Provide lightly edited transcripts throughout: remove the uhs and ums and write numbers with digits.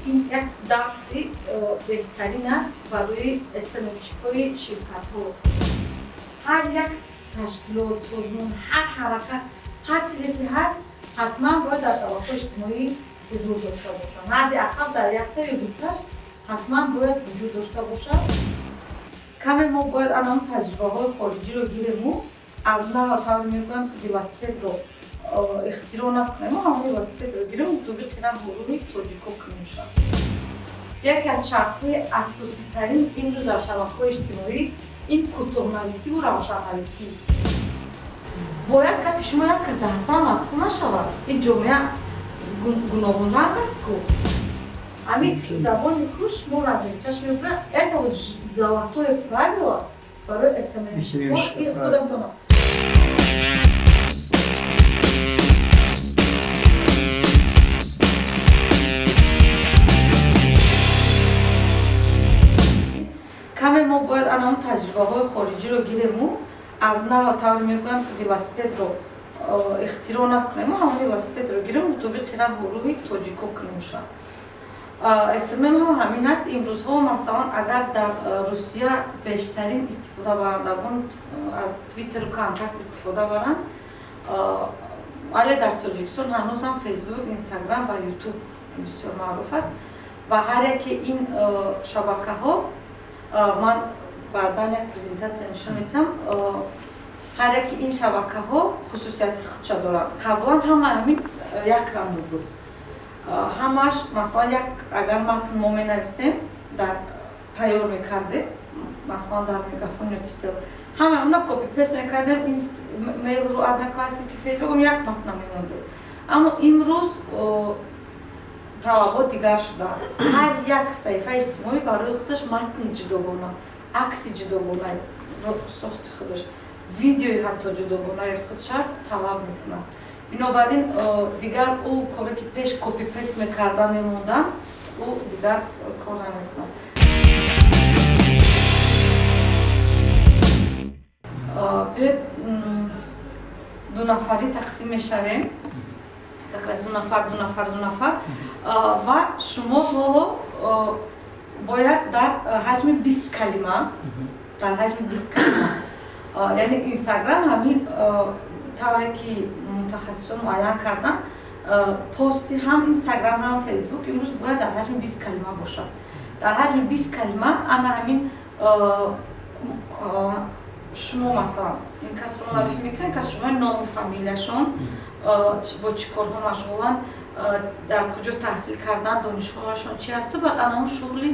Ин як дарси беҳтарин аст барои СММщикҳои ширкатҳо. Ҳар як ташкилот, созмон, ҳар ҳаракат, ҳар чизе ки ҳаст, ҳатман бояд дар шабакаҳои иҷтимоӣ ҳузур дошта бошад. Ҳадди ақал дар якта ё дуташ ҳатман бояд вуҷуд дошта бошад. Каме мо бояд ана он таҷрибаҳои хориҷиро гирему аз нава, тавре мегӯянд, велосипедро ихтироъ накунем, ҳамон велосипедро гирем, мутобиқи раҳу рӯҳи тоҷико кунем шавад. Яке аз шартҳои асоситарин имрӯз дар шабакаҳои иҷтимоӣ ин кӯтоҳнависиву равшаннависӣ. Бояд гапи шумо як каса ҳатман маъқул нашавад. Ин ҷомеа гуногунранг аст ку. Ҳамин забони хуш моро аз чашм мебурад. Это вот золотое правило барои СММ. Худатон. Каме мо бояд ана он таҷрибаҳои хориҷиро гирему аз нава, тавре мегӯянд, велосипедро ихтироъ накунем, ҳамон велосипедро гирем, мутобиқи раҳу рӯҳи тоҷико кунем шавад. СММ ҳам ҳамин аст. Имрӯзҳо, масалан, агар дар Русия бештарин истифодабарандагон аз Твиттеру Контакт истифода баранд, вале дар Тоҷикистон ҳанӯз ҳам Фейсбук, Инстаграм ва Ютуб бисёр маъруф аст. Ва ҳар яке ин шабакаҳо, ман баъдан як презентатсия нишон медиҳам, ҳар яке ин шабакаҳо хусусияти худша доранд. Қаблан ҳама ҳамин як намуд буд. Ҳамаш, масалан, як агар матн мо менавистем, дар тайёр мекардем, масалан, дар Мегафон ё Тисел, ҳама она копи-пейст мекардем, Мейлру, Одноклассники, Фейсбук, як матна мемондем. Аммо имрӯз талабот дигар шудааст. Ҳар як саҳифаи иҷтимоӣ барои худаш матни ҷудогона, акси ҷудогонаи сохти худаш, видеои ҳатто ҷудогонаи худша талаб мекунад. Бинобар ин дигар ӯ коре ки пеш копи-пейст мекарда мемондам, ӯ дигар кор намекунад. Биёед, дунафарӣ тақсим мешавем, как раз ду нафар, ду нафар, ду нафар, ва шумо ҳоло бояд дар ҳаҷми 20 калима, дар ҳаҷми 20 калима, яъне Инстаграм ҳамин тавре ки мутахассисон муайян карданд, пости ҳам Инстаграм, ҳам Фейсбук имрӯз бояд дар ҳаҷми 20 калима бошад. Дар ҳаҷми 20 калима ана ҳамин шумо, масалан, ин касро муаррифӣ мекунед, кас шумо, ному фамилияшон, бо чӣ корҳо машғуланд, дар куҷо таҳсил карданд, донишгоҳашон чи асту баъд ана он шуғли.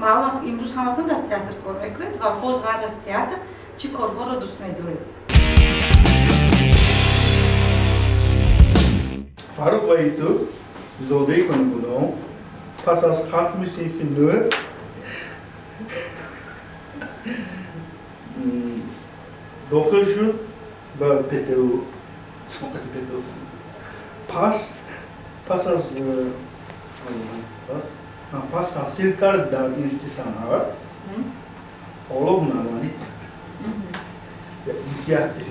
Маълум аст, имрӯз ҳаматон дар театр кор мекунед ва боз ғайр аз театр чӣ корҳоро дӯст медоред. Фаррух Ваҳитов, зодаи Конибодом, пас аз хатми синфи нӯҳ дохил шуд ба ПТУ, ПТУ. Пас аз пас таҳсил кард дар институти санъат, ҳоло ҳунарманди театр.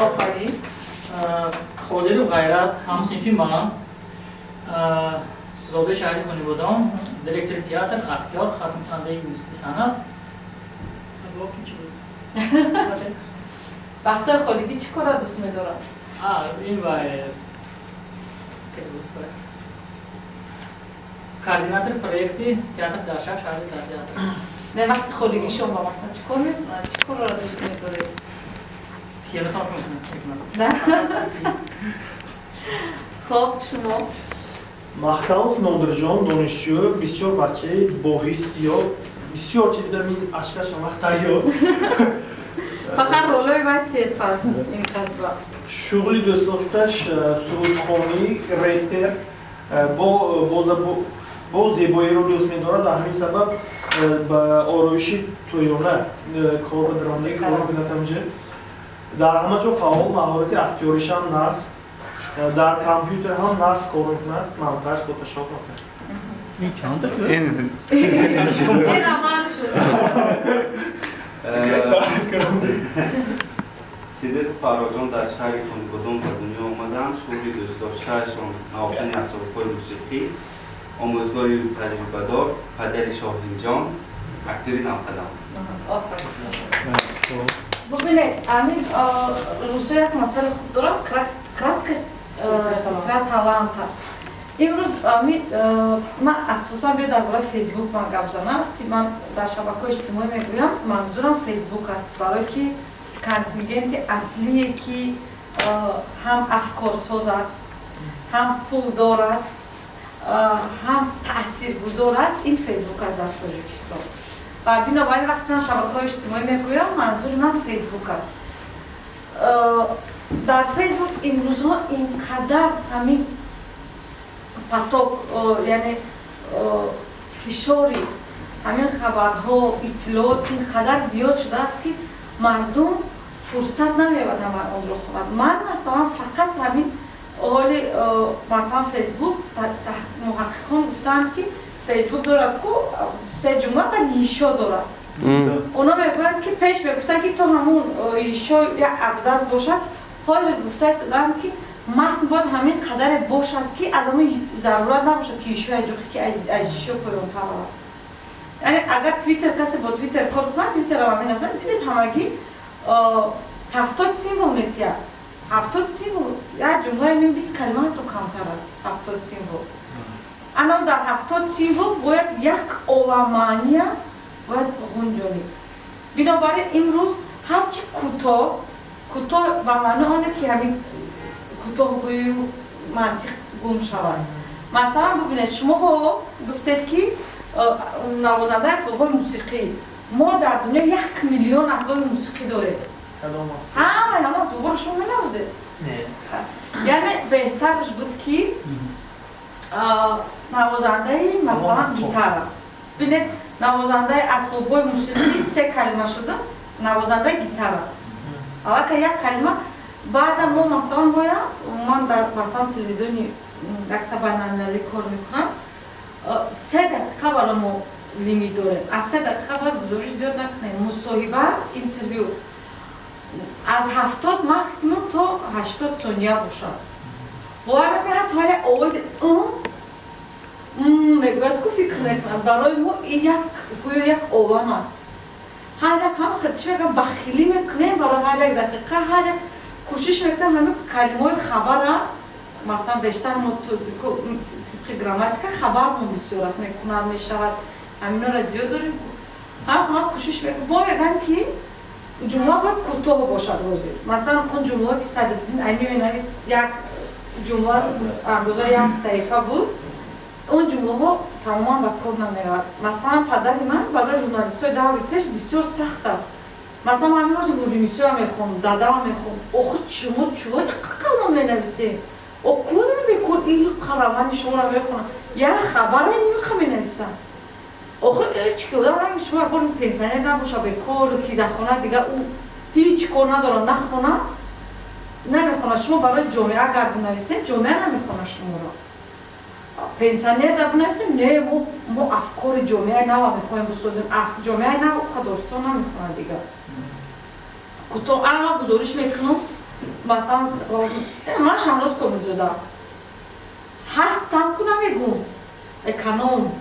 Офарин. Ходиру Ғайрат, ҳамсинфи ман, зодаи шаҳри Конибодом, директори театр, актёр, хатмкунандаи институти санъат. Чӣ буд? Вақтҳои холигӣ чӣ корро дӯст медорад? Ин вай координатори проекти театр дар шаҳри театр. Не, вақти холигӣ шумо, масалан, чӣ кор мекунад, чӣ корро дӯст медоред? Кино тамошо мекунам. Хоб, шумо? Маҳкамов Нодирҷон, донишҷӯ, бисёр бачаи боҳиссиёт, бисёр чиз дам, ин ашкаш вақт тайёр. Фақат ролои ватед пас ин касба. Шуғли дӯстдошташ сурудхонӣ, репер, бо зебоиро дӯст медорад. Дар ҳамин сабаб ба ороиши тӯёна кор ба даромадагӣ кор мекунад. Ҳамҷа дар ҳама ҷо фаъол, маҳорати актёришам нағз, дар компютер ҳам нағз кор мекунад, монтаж, фотошоп мекунад. Ин чанда шуд? Ин роман шуд. Таъриф кардам. Сидиқ Фарроҷон дар шаҳри Конибодом ба дунё омаданд. Шуғли дӯстдоштаашон навохтани асбобҳои мусиқӣ, омӯзгори таҷрибадор, падари Шоҳинҷон, актёри навқадам. Бубинед, амин русо як матали хуб дорам, краткость сестра таланта. Имрӯз ман асосан биё дар бораи Фейсбук ман гап занам. Вақти ман дар шабакаҳои иҷтимоӣ мегӯям, манзурам Фейсбук аст, барое ки контингенти аслие ки ҳам афкорсоз аст, ҳам пулдор аст, ҳам таъсиргузор аст, ин Фейсбук аст дар Тоҷикистон. Ва бинобар ин вақти ман шабакаҳои иҷтимоӣ мегӯям, манзури ман Фейсбук аст. Дар Фейсбук имрӯзҳо ин қадар ҳамин поток, яъне фишори ҳамин хабарҳо, иттилоот ин қадар зиёд шудааст, ки мардум фурсат намеёбад ҳама онро хонад. Ман масалан фақат ҳамин ҳоли, масалан, Фейсбук, муҳаққиқон гуфтаанд, ки Фейсбук дорад ку се ҷумла, баъд ещё дорад. Оно мегӯянд, ки пеш мегуфтанд, ки то ҳамун ещё як абзац бошад. Ҳозир гуфта истодаанд, ки матн бояд ҳамин қадаре бошад, ки аз ҳамун зарурат набошад, ки ещё як ҷухе, ки аз ещё поёнтар равад. Яъне агар Твиттер, касе бо Твиттер кор кунад, Твиттерам ҳамин аст, дидед, ҳамагӣ 70 символ метиҳад. 70 символ як ҷумлаи мин 20 калима ҳатто камтар аст. 70 символ, анам дар 70 символ бояд як оламаъния бояд ғунҷонид. Бинобар ин имрӯз ҳарчи кӯтоҳ, кӯтоҳ ба маънои оне ки ҳамин кӯтоҳгӯю мантиқ гум шавад. Масалан, бубинед, шумо ҳоло гуфтед, ки навозандаи асбобҳои мусиқӣ. Мо дар дунё 1 миллион асбоби мусиқӣ дорем. Ҳамаи ҳама асбобҳоро шумо менавозед? Яъне беҳтараш буд, ки навозандаи, масалан, гитара. Бинед, навозандаи асбобҳои мусиқӣ се калима шуда, навозандаи гитара аллакай як калима. Баъзан мо, масалан, моя ман дар, масалан, телевизиони якта байналмилалӣ кор мекунам, 3 дақиқа барои мо лимит дорем. Аз 3 дақиқа бояд гузориш зиёд накунем. Мусоҳиба, интервю аз 70, максимум то 80 сония бошад. Бовар мекунед, ҳатто ҳале овози мегӯяд ку фикр мекунад, барои мо ин як гӯё як олам аст. Ҳар як ҳам чӣ мегӯям, бахилӣ мекунем барои ҳар як дақиқа, ҳар як кӯшиш мекунем ҳамин калимаҳои хабара. Масалан, бештар мо тибқи грамматика хабармон бисёр аст, мекунад, мешавад, ҳаминора зиёд дорем. Ҳам ман кӯшиш мекунам. Бо мегӯям, ки ҷумла бояд кӯтоҳ бошад. Ҳозир, масалан, он ҷумлаҳое ки Садриддин Айнӣ менавист, як ҷумла андозаи як саҳифа буд, он ҷумлаҳо тамоман ба кор намеравад. Масалан, падари ман барои журналистҳои даври пеш бисёр сахт аст. Масалан, ман ҳамин ҳозир Ҳуринисоя мехонам, дадама мехонам. Охи, шумо чӯ калом менависем? О, кудам бекор и қарамани шуморо мехонам, як хабара ниқа менависам. Охи, ҳеч ки одам ранги шумо агар пенсионер набоша, бекор ки дар хона дига ӯ ҳеҷ кор надорад, нахона, намехонад. Шумо барои ҷомеа агар бинависед, ҷомеа намехонад шуморо. Пенсионер да бинависем, не, мо афкори ҷомеаи нава мехоҳем бисозем. Ҷомеаи нав достон намехонад дига. Кӯтоҳ ана ман гузориш мекунам. Масалан, ман Шаҳноз Комилзода ҳастам ку намегум, эконом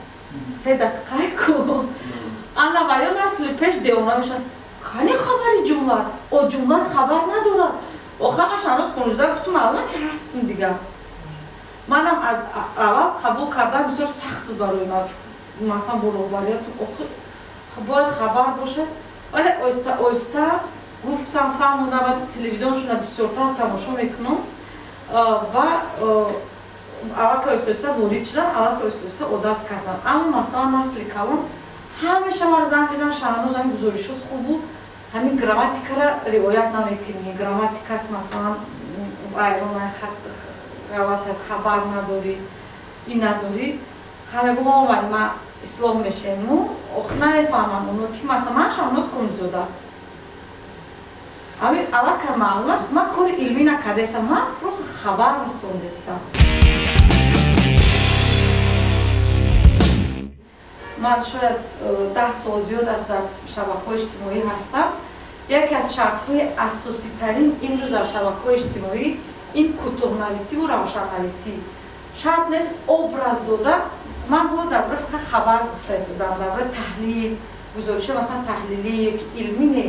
3 дақиқае ку. Ана ва ё насли пеш девона мешавад: кани хабари ҷумлат? О, ҷумлат хабар надорад. Охир ман Шаҳноз Комилзода гуфтум, маълума ки ҳастам дига. Манам аз аввал қабул кардан бисёр сахт буд барои ман, масалан, бо роҳбарият. Охир бояд хабар бошад. Вале оҳиста оҳиста гуфтам, фаҳмондам ва телевизионшона бисёртар тамошо мекунам ва аллакай оҳиста оҳиста ворид шудам, аллакай оҳиста оҳиста одат кардам. Аммо, масалан, насли калон ҳамеша маро занг мезананд: «Шаҳноз, ҳамин гузоришот хуб буд, ҳамин грамматикара риоят намекунӣ, грамматикат, масалан, вайрона, ғалатат, хабар надорӣ, ин надорӣ». Мегӯм: «Омад, ма ислоҳ мешему». Ох, намефаҳмам оно, ки масалан ман Шаҳноз Комилзода, ҳамин аллакай маълум аст. Ман кори илмӣ накардаистам, ман просто хабар расондестам. Ман шояд 10 сол зиёд аст дар шабакаҳои иҷтимоӣ ҳастам. Яке аз шартҳои асоситарин имрӯз дар шабакаҳои иҷтимоӣ ин кӯтоҳнависиву равшаннависӣ. Шарт нест образ дода. Ман ҳоло дар бораи фақат хабар гуфта истодам, дар бораи таҳлил, гузоришҳо, масалан, таҳлилӣ ёки илмӣ не.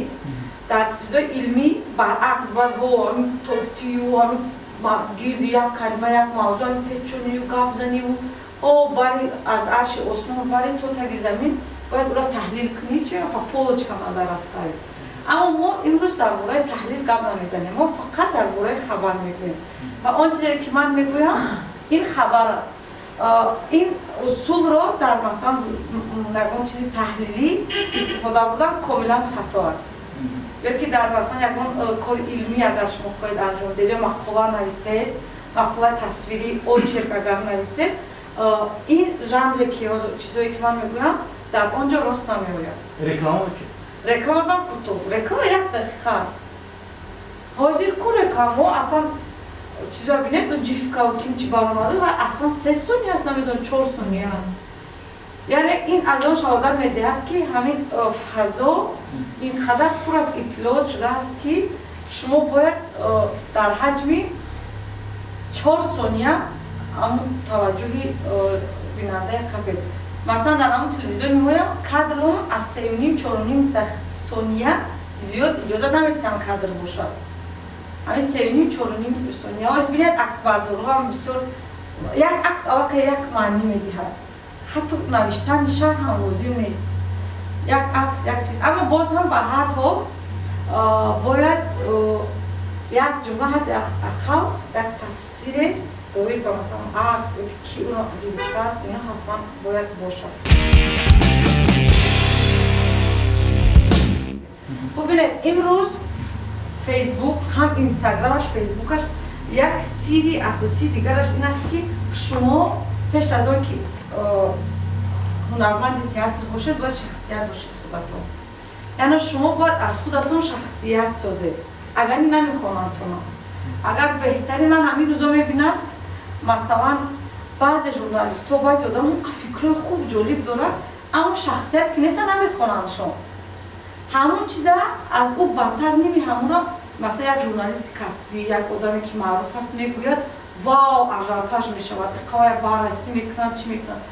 Дар чизҳои илмӣ баръакс бояд во ҳамин топтию, ҳамин гирди як калима, як мавзӯъ ҳамин печонию, гап заниву, о бари аз арши осмон бари то таги замин бояд ӯра таҳлил кунӣ, чи по полочкам надо расставить. Аммо мо имрӯз дар бораи таҳлил гап намезанем, мо фақат дар бораи хабар мегӯем ва он чизе ки ман мегӯям, ин хабар аст. Ин усулро дар, масалан, ягон чизи таҳлилӣ истифода бурдан комилан хато аст. Ё ки дар, масалан, ягон кори илмӣ агар шумо хоҳед анҷом диҳед ё мақола нависед, мақолаи тасвирӣ, очерк агар нависед, ин жанре ки чизое ки ман мегӯям, дар он ҷо рост намеояд. Реклама чи? Реклама бам кӯтоҳ, реклама як дақиқа аст. Ҳозир ку рекламаҳо аслан чизо бинед, ҷифкау кимчи баромада ва аслан 3 сония аст, намедонам, 4 сония аст. Яъне ин аз он шаҳодат медиҳад, ки ҳамин фазо ин қадар пур аз иттилоот шудааст, ки шумо бояд дар ҳаҷми 4 сония ҳамун таваҷҷӯҳи бинандаи қабед. Масалан, дар ҳамун телевизиони моям кадрон аз 3,5, 4,5 сония зиёд иҷозат наметиҳанд кадр бошад. Ҳамин 3,5, 4,5 сония. Оз бинед, аксбардорҳо ҳам бисёр, як акс аллакай як маънӣ медиҳад, ҳатто навиштани шарҳ ҳам лозим нест. Як акс, як чиз. Аммо боз ҳам ба ҳар ҳол бояд як ҷумла, ҳадди ақал як тафсире доир ба, масалан, акс ё ки ӯро гирифтааст, ино ҳатман бояд бошад. Бубинед, имрӯз Фейсбук ҳам, Инстаграмаш, Фейсбукаш, як сирри асосии дигараш ин аст, ки шумо пеш аз он ки ҳунарманди театр бошед, бояд шахсият бошед худатон. Яъне шумо бояд аз худатон шахсият созед, агар ин намехонандтона. Агар беҳтарин, ман ҳамин рӯзо мебинам, масалан, баъзе журналистҳо, баъзе одам фикрҳои хуб, ҷолиб дорад, аммо шахсият ки неста, намехонандшон. Ҳамон чиза аз ӯ бадтар ними ҳамонро, масалан, як журналисти касбӣ, як одаме ки маъруф аст, мегӯяд, вау, ажиотаж мешавад, иқовая баррасӣ мекунанд, чӣ мекунанд.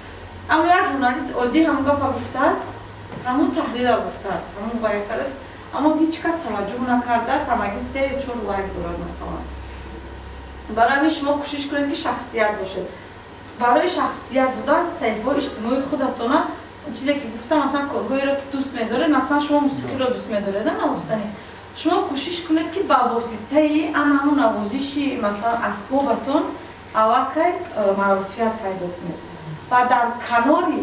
Аммо як журналисти оддӣ ҳамон гапа гуфтааст, ҳамон таҳлила гуфтааст, ҳамон ба як тараф, аммо ҳеҷ кас таваҷҷӯҳ накардааст, ҳамагӣ се чор лайк дорад, масалан. Барои ҳамин шумо кӯшиш кунед, ки шахсият бошед. Барои шахсият будан саҳифаҳои иҷтимоии худатона, чизе ки гуфтам, масалан, корҳоеро ки дӯст медоред, масалан, шумо мусиқиро дӯст медоред, навохтани, шумо кӯшиш кунед, ки ба воситаи ан ҳамун навозиши, масалан, асбобатон аллакай маъруфият пайдо кунед ва дар канори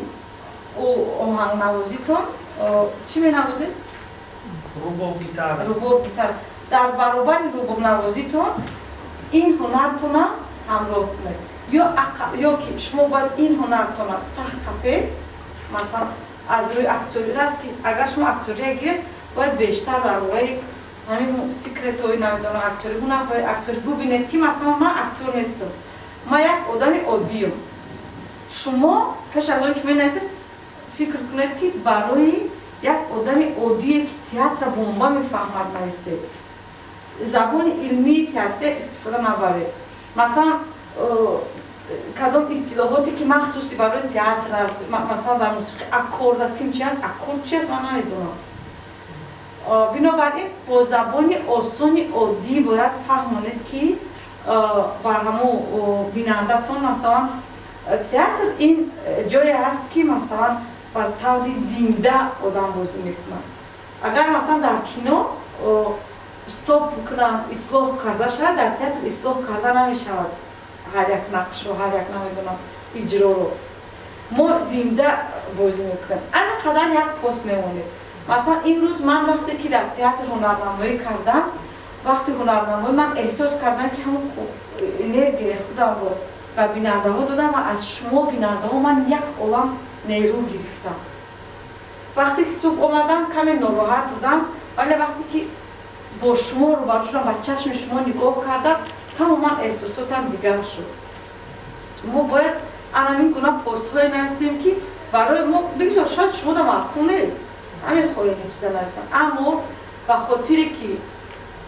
оҳангнавозитон чӣ менавозед? Рубоб, гитара. Рубоб, гитара. Дар баробари рубобнавозитон ин ҳунартона ҳамроҳ кунед. Ё ки шумо бояд ин ҳунартона сахт қапед. Масалан, аз рӯи актёрӣ раст ки агар шумо актёрия гиред, бояд бештар дар бораи ҳамин секретҳои, намедонам, актёрӣ, ҳунарҳои актёрӣ бубинед, ки масалан, ман актёр нестам, ман як одами оддиюм. Шумо пеш аз он ки менависед, фикр кунед, ки барои як одами оддие, ки театра бомба мефаҳмад, нависед. Забони илмии театрия истифода набаред. Масалан, кадом истилоҳоте ки махсуси барои театр аст, масалан, дар мусиқӣ аккорд аст, ким чи аст, аккорд чи аст, ман намедонам. Бинобар ин бо забони осони оддӣ бояд фаҳмонед, ки бар ҳамо бинандатон. Масалан, театр ин ҷое аст, ки, масалан, ба таври зинда одам бозӣ мекунад. Агар, масалан, дар кино стоп кунанд, ислоҳ карда шавад, дар театр ислоҳ карда намешавад. Ҳар як нақшро, ҳар як, намедонам, иҷроро мо зинда бозӣ мекунем. Ана қадар як пост мемонед. Масалан, имрӯз ман вақте ки дар театр ҳунарнамоӣ кардам, вақти ҳунарнамоӣ ман эҳсос кардам, ки ҳамон энергияи худамро ба бинандаҳо додам ва аз шумо, бинандаҳо, ман як олам нерӯ гирифтам. Вақте ки субҳ омадам, каме нороҳат будам, вале вақте ки бо шумо рӯбарӯ шудам, ба чашми шумо нигоҳ кардам, тамоман эҳсосотам дигар шуд. Мо бояд анамин гуна постҳое нависем, ки барои мо, бигзор, шояд шумода маъқул нест, ҳамин хоҳем ин чиза нависам, аммо Ба хотире ки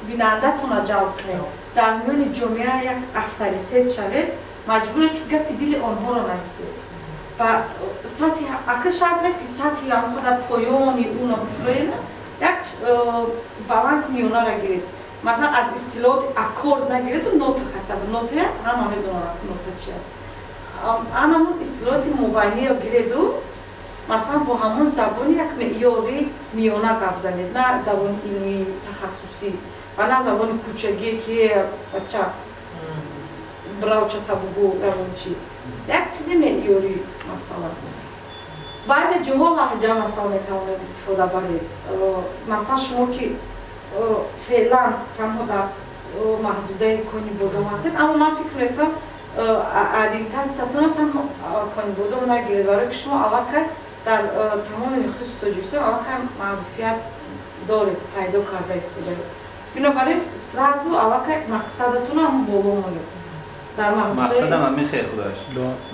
бинандатонро ҷалб кунед, дар миёни ҷомеа як авторитет шавед, маҷбуред ки гапи дили онҳоро нависед. Ба сатҳи акл шарт нест ки сатҳи ҳамқадар поёни ӯно бифурӯед, як баланс миёнара гиред. Масалан, аз истилоҳоти аккорд нагиреду нота хатса, нота ҳама медонанд нота чи аст. Анамун истилоҳоти мобайниро гиреду масалан бо ҳамон забони як меъёри миёна гап занед, на забони илмии тахассусӣ ва на забони кӯчагие ки бача бравчата бугӯ ягон чи. Як чизи меъёрӣ масалан. Баъзе ҷоҳо лаҳҷа масалан метавонед истифода баред. Масалан, шумо ки феълан танҳо дар маҳдудаи Конибодом ҳастед, аммо ман фикр мекунам ориентатсиятона танҳо Конибодом нагиред, барое ки шумо аллакай дар тамоми миқёси Тоҷикистон аллакай маъруфият доред, пайдо карда истодаед. Бинобар ин сразу аллакай мақсадатона ҳам боло монед. Дар мақсадам ҳамин хел худаш.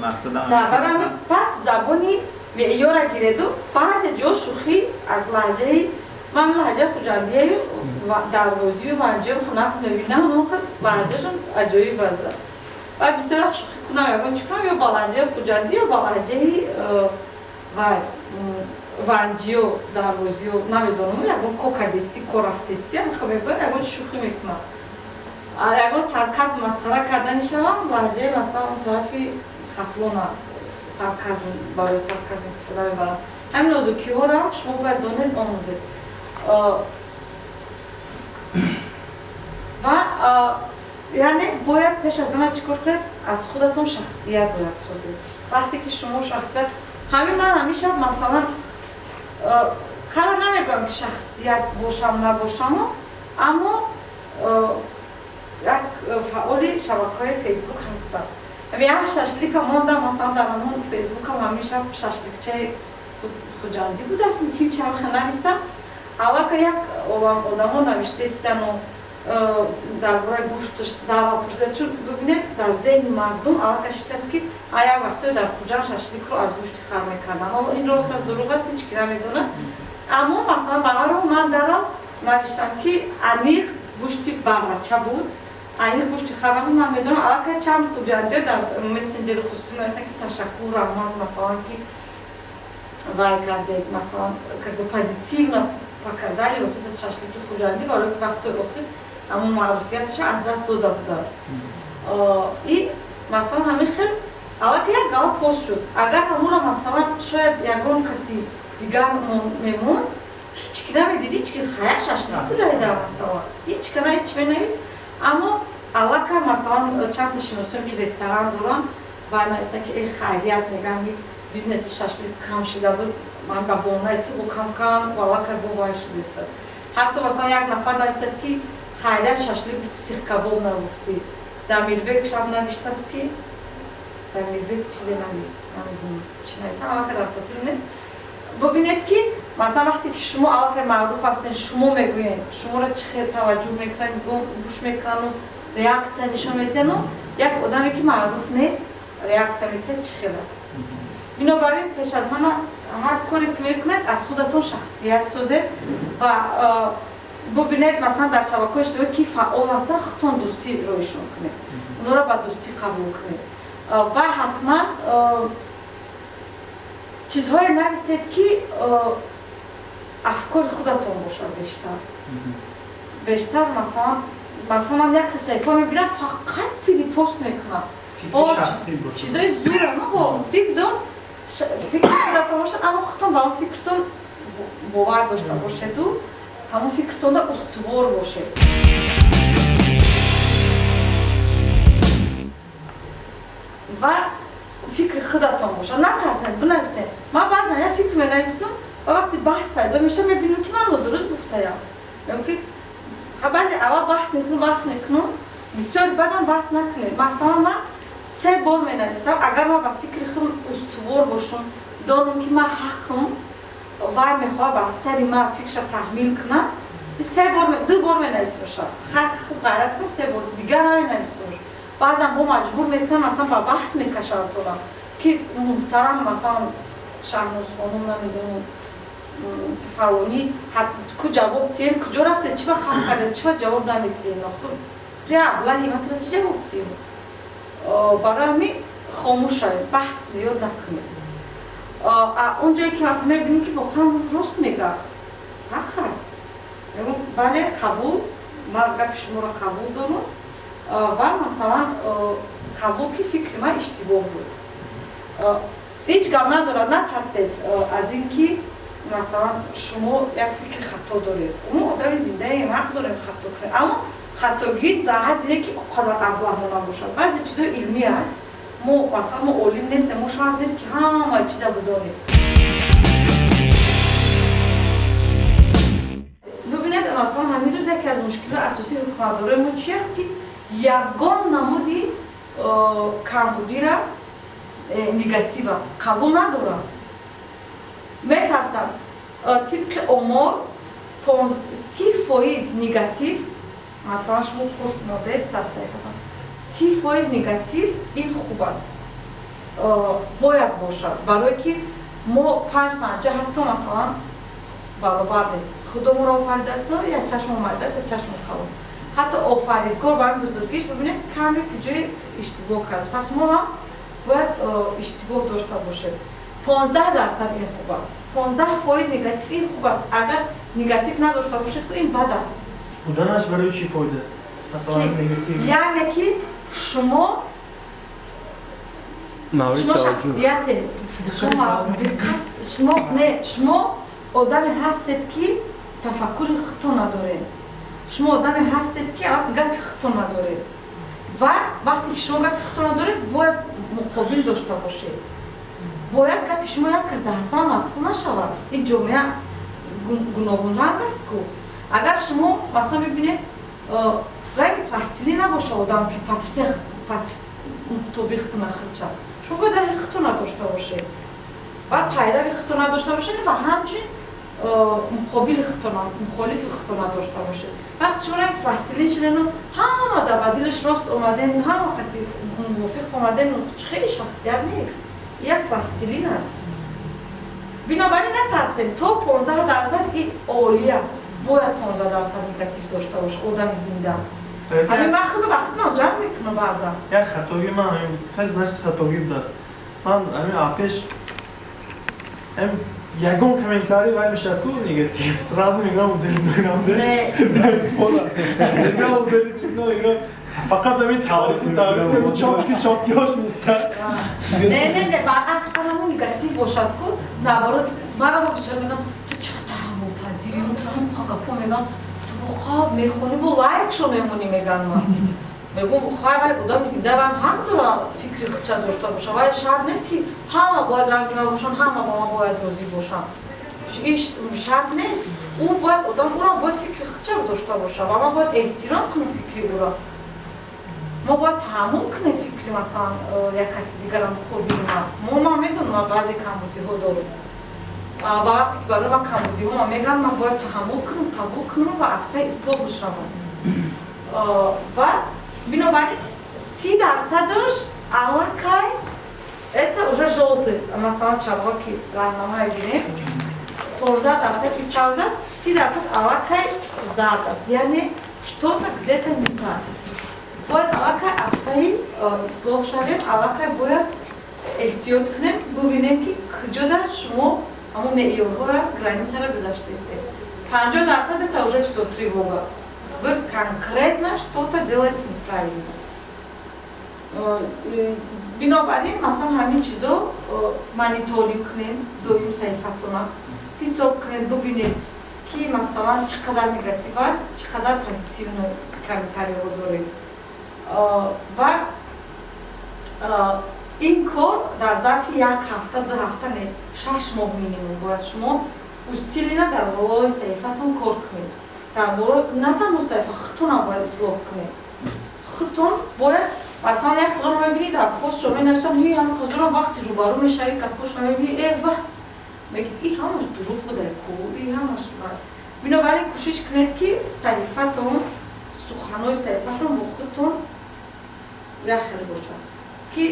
Мақсадам ҳамин. Пас забони меъёра гиреду баъзе ҷо шӯхӣ аз лаҳҷаи ман лаҳҷаи хуҷандияю дарвозию ванҷиё нақс мебинам, лаҳҷашон аҷоиб аст. Ва бисёр вақт шӯхӣ кунам, ягон чӣ кунам, ё ба лаҳҷаи хуҷандӣ, ё ба лаҳҷаи вай ванҷиё, дарвозиё, намедонам, ягон кокадестӣ, корафтестӣ мегӯям, ягон шӯхӣ мекунам. Ягон сарказм масхара карда мешавам, лаҳҷаи масалан он тарафи Хатлона сарказм, барои сарказм истифода мебарам. Ҳамин нозукиҳоро шумо бояд донед, омӯзед. Ва яъне бояд пеш аз ҳама чӣ кор кунед? Аз худатон шахсият бояд созед. Вақте ки шумо шахсият, ҳамин ман ҳамеша масалан хабар намегӯям ки шахсият бошам набошаму, аммо як фаъоли шабакаҳои Фейсбук ҳастам. Як шашлика мондам, масалан дар ҳамон Фейсбукам ҳамеша шашликчаи хуҷандӣ будааст, ким чамха навистам. Аллака як олам одамо навиштаистану дар бораи гӯшташ дава пурсида, чун бибинед дар зеҳни мардум аллака шитааст ки як вақтое дар Хуҷанд шашликро аз гӯшти хар мекардам. Ҳоло ин рост аст, дурӯғ аст, ҳеҷ ки намедонад. Аммо масалан ба ҳар ҳол ман дарав навиштам ки аниқ гӯшти баррача буд, аниқ гӯшти хар набуд, ман медонам. Аллака чанд хуҷандиё дар мессенҷери хусусӣ навиштанд ки ташаккур, раҳмат, масалан ки вай кардед, масалан как бы позитивно показали вот этот шашлики хуҷандӣ, барои ки вақтҳои охир ҳамон маъруфияташа аз даст дода будааст. И масалан ҳамин хел аллака як гала пост шуд. Агар ҳамонро масалан шояд ягон каси дигар мемонд, ҳеҷ ки намедид, ҳеҷ ки хая шашлик будаида масалан, ҳеҷ ки на ҳеҷ менавист. Аммо аллака масалан чандта шиносоем ки ресторан доранд, ва навистанд ки э хайрият, мегӯям бизнеси шашлик кам шида буд, ман ба бонаи ту бо кам-кам аллака бо вай шудааст. Ҳатто масалан як нафар навистааст ки хайрият шашлик гуфти, сихкабоб нагуфтӣ. Дамирбек шаб навиштааст ки Дамирбек чизе навист, намедонам чӣ навист, аллака дар хотирам нест. Бубинед ки масалан вақте ки шумо аллакай маъруф ҳастед, шумо мегӯед, шуморо чӣ хел таваҷҷӯҳ мекунанд, гӯш мекунану реаксия нишон медиҳану як одаме ки маъруф нест реаксия медиҳад чӣ хел аст. Бинобар ин пеш аз ҳама ҳар коре ки мекунед аз худатон шахсият созед ва бубинед масалан дар шабакаҳои иҷтимоӣ ки фаъол ҳастанд, худтон дӯстӣ роишон кунед, онҳоро ба дӯстӣ қабул кунед ва ҳатман чизҳое нависед ки афкори худатон бошад бештар. Бештар масалан ман як саҳифа мебинам, фақат перепост мекунам. Чизҳои зурам, бигзор фикри худатон бошад, аммо худтон ба он фикртон бовар дошта бошеду ҳамон фикртонда устувор бошед. Ва фикри худатон бошад, натарсед, бинависед. Ман баъзан як фикр менависам ва вақте баҳс пайдо мешавад, мебинам ки ман нодуруст гуфтаям. Мегӯям ки хабари аввал баҳс мекунам, бисёр баъдам баҳс накунед. Масалан ман 3 бор менависам, агар ман ба фикри худам устувор бошам, донам ки ман ҳаққам, вай мехоҳад ба сари ман фикрша таҳмил кунад, 3 бор, 2 бор менависам. Хай хуб ғайрат кун, 3 бор дигар наменависам. Баъзан бо маҷбур мекунам, масалан ба баҳс мекашам тонам ки муҳтарам масалан Шаҳноз хонум намедонам Фалонӣ ку ҷавоб тиен, куҷо рафте, чӣ ба хам кардем, чӣ ба ҷавоб наметиен? Охир ту я аблаҳи, ман тура чӣ ҷавоб тием? Барои ҳамин хомӯш шавед, баҳс зиёд накунед. Он ҷое ки масалан мебинем, ки воқеан рост мегӯяд, ҳақ аст, мегӯм: бале, қабул, ман гапи шуморо қабул дорам ва масалан қабул, ки фикри ман иштибоҳ буд. Ҳеҷ гап надорад, натарсед аз ин ки масалан шумо як фикри хато доред. Мо одами зиндаем, ҳақ дорем хато кунем, аммо хатогӣ дар ҳадди не, ки он қадар аблаҳона бошад. Баъзе чизҳои илмӣ аст. Мо масалан мо олим нестем, мо шарт нест, ки ҳама чиза бидонем. Бибинед, масалан, ҳамин рӯз яке аз мушкилои асосии ҳукуматдорои мо чи аст, ки ягон намуди камбудира, негатива қабул надоранд, метарсанд. Тибқи омор, 30% негатив, масалан шумо пост модед дар саҳифатон, 30% негатив ин хуб аст, бояд бошад, барое ки мо панҷ панҷа ҳатто масалан баробар нест. Худо моро офаридааст, як чашм омадааст, як чашм калон. Ҳатто офаридгор ба ҳамин бузургиш, бибинед, каме ки ҷои иштибоҳ кардааст. Пас мо ҳам бояд иштибоҳ дошта бошем. 15% ин хуб аст, 15% негатив ин хуб аст. Агар негатив надошта бошед, ку ин бад аст. Буданаш барои чӣ фоида, масалан, негатив? Яъне ки шумо шахсияте, шумо диққат, шумо не, шумо одаме ҳастед, ки тафаккури худто надоред, шумо одаме ҳастед, ки гапи худто надоред. Ва вақте ки шумо гапи худто надоред, бояд муқобил дошта бошед, бояд гапи шумо як каса ҳатман маъқул нашавад. Ин ҷомеа гуногунранг аст ку. Агар шумо масалан бибинед, ранги пластилин набоша одам, ки под всех мутобиқ куна худша. Шумо бояд раҳи худто надошта бошед ва пайрави худто надошта бошед ва ҳамчунин муқобили худто, мухолифи худто надошта бошед. Вақте шумо ранги пластилин шудену ҳама дар ба дилаш рост омаден, ҳама қати мувофиқ омаден, хеле шахсият нест, як пластилин аст. Бинобар ин натарсем, то 15% и олӣ аст, бояд 15% негатив дошта боша одами зинда. Ҳамин ман худу ба худман ҷамъ мекунам баъзан. Як хатогӣ ман хеле, значит, хатогӣ будааст. Ман ҳамин апеш ягон комментарий вай мешавад ку негатив, сразу мегӯям, удалить мекунам. Мегӯям, удалить мекунам, мегӯям, фақат ҳамин таърифу таърифу чотки чоткиҳош мистад. Не, не, не, баръакс, ҳамон негатив бошад ку, наоборот, манам бисёр мегӯям: ту чӣ таҳаммулпазири, ту ҳам гапо мегӯям, ту хоб мехонӣ, бо лайкшо мемонӣ, мегӯям. Ман мегӯм: хай, вай одами зинда, вай ҳақ дора фикри худша дошта боша. Вай шарт нест, ки ҳама бояд ранги ман бошанд, ҳама ба ман бояд розӣ бошанд, иш шарт нест. Ӯ бояд одам, ӯрам бояд фикри худша дошта боша ва ман бояд эҳтиром кунам фикри ӯро. Мо бояд таҳаммул кунем фикри масалан як каси дигара, муқобили ман. Мо, ман медонам, ман баъзе камбудиҳо дорам ва вақте ки барои ман камбудиҳо ман мегӯям, ман бояд таҳаммул кунам, қабул кунам ва аз пай ислоҳ бишавам. Ва бинобар ин 30 дарсадаш аллакай это уже жёлтый. Масалан, чарғоки раҳнамое гирем, 15% ки сабз аст, 30% аллакай зард аст, яъне что-то где-то не так. Бояд аллакай аз паи ислоҳ шавем, аллакай бояд эҳтиёт кунем, бубинем, ки куҷода шумо ҳамон меъёрҳоро, границаро гузаштаистед. 50% это уже всё, тревога, вы конкретно что-то делаете неправильно. Бинобар ин масалан ҳамин чизо мониторинг кунем, доим саҳифатона ҳисоб кунед, бубинед, ки масалан чӣ қадар негатив аст, чӣ қадар позитивно комментариҳо доред. Ва ин кор дар зарфи як ҳафта, 2 ҳафта не, 6 моҳ минимум бояд шумо усиленно дар болои саҳифатон кор кунед. Дар болои на танҳо саҳифа, худтонам бояд ислоҳ кунед. Худтон бояд, масалан, як хелоро мебинӣ, дар постшо менависанд, ҳи ҳам ҳозирам, вақти рӯбарӯ мешавӣ, гапошро мебинӣ, э ва меги, и ҳамаш дурӯғ буда ку, и ҳамаш. Бинобар ин кӯшиш кунед, ки саҳифатон, суханҳои саҳифатон бо худтон як хел бошад, ки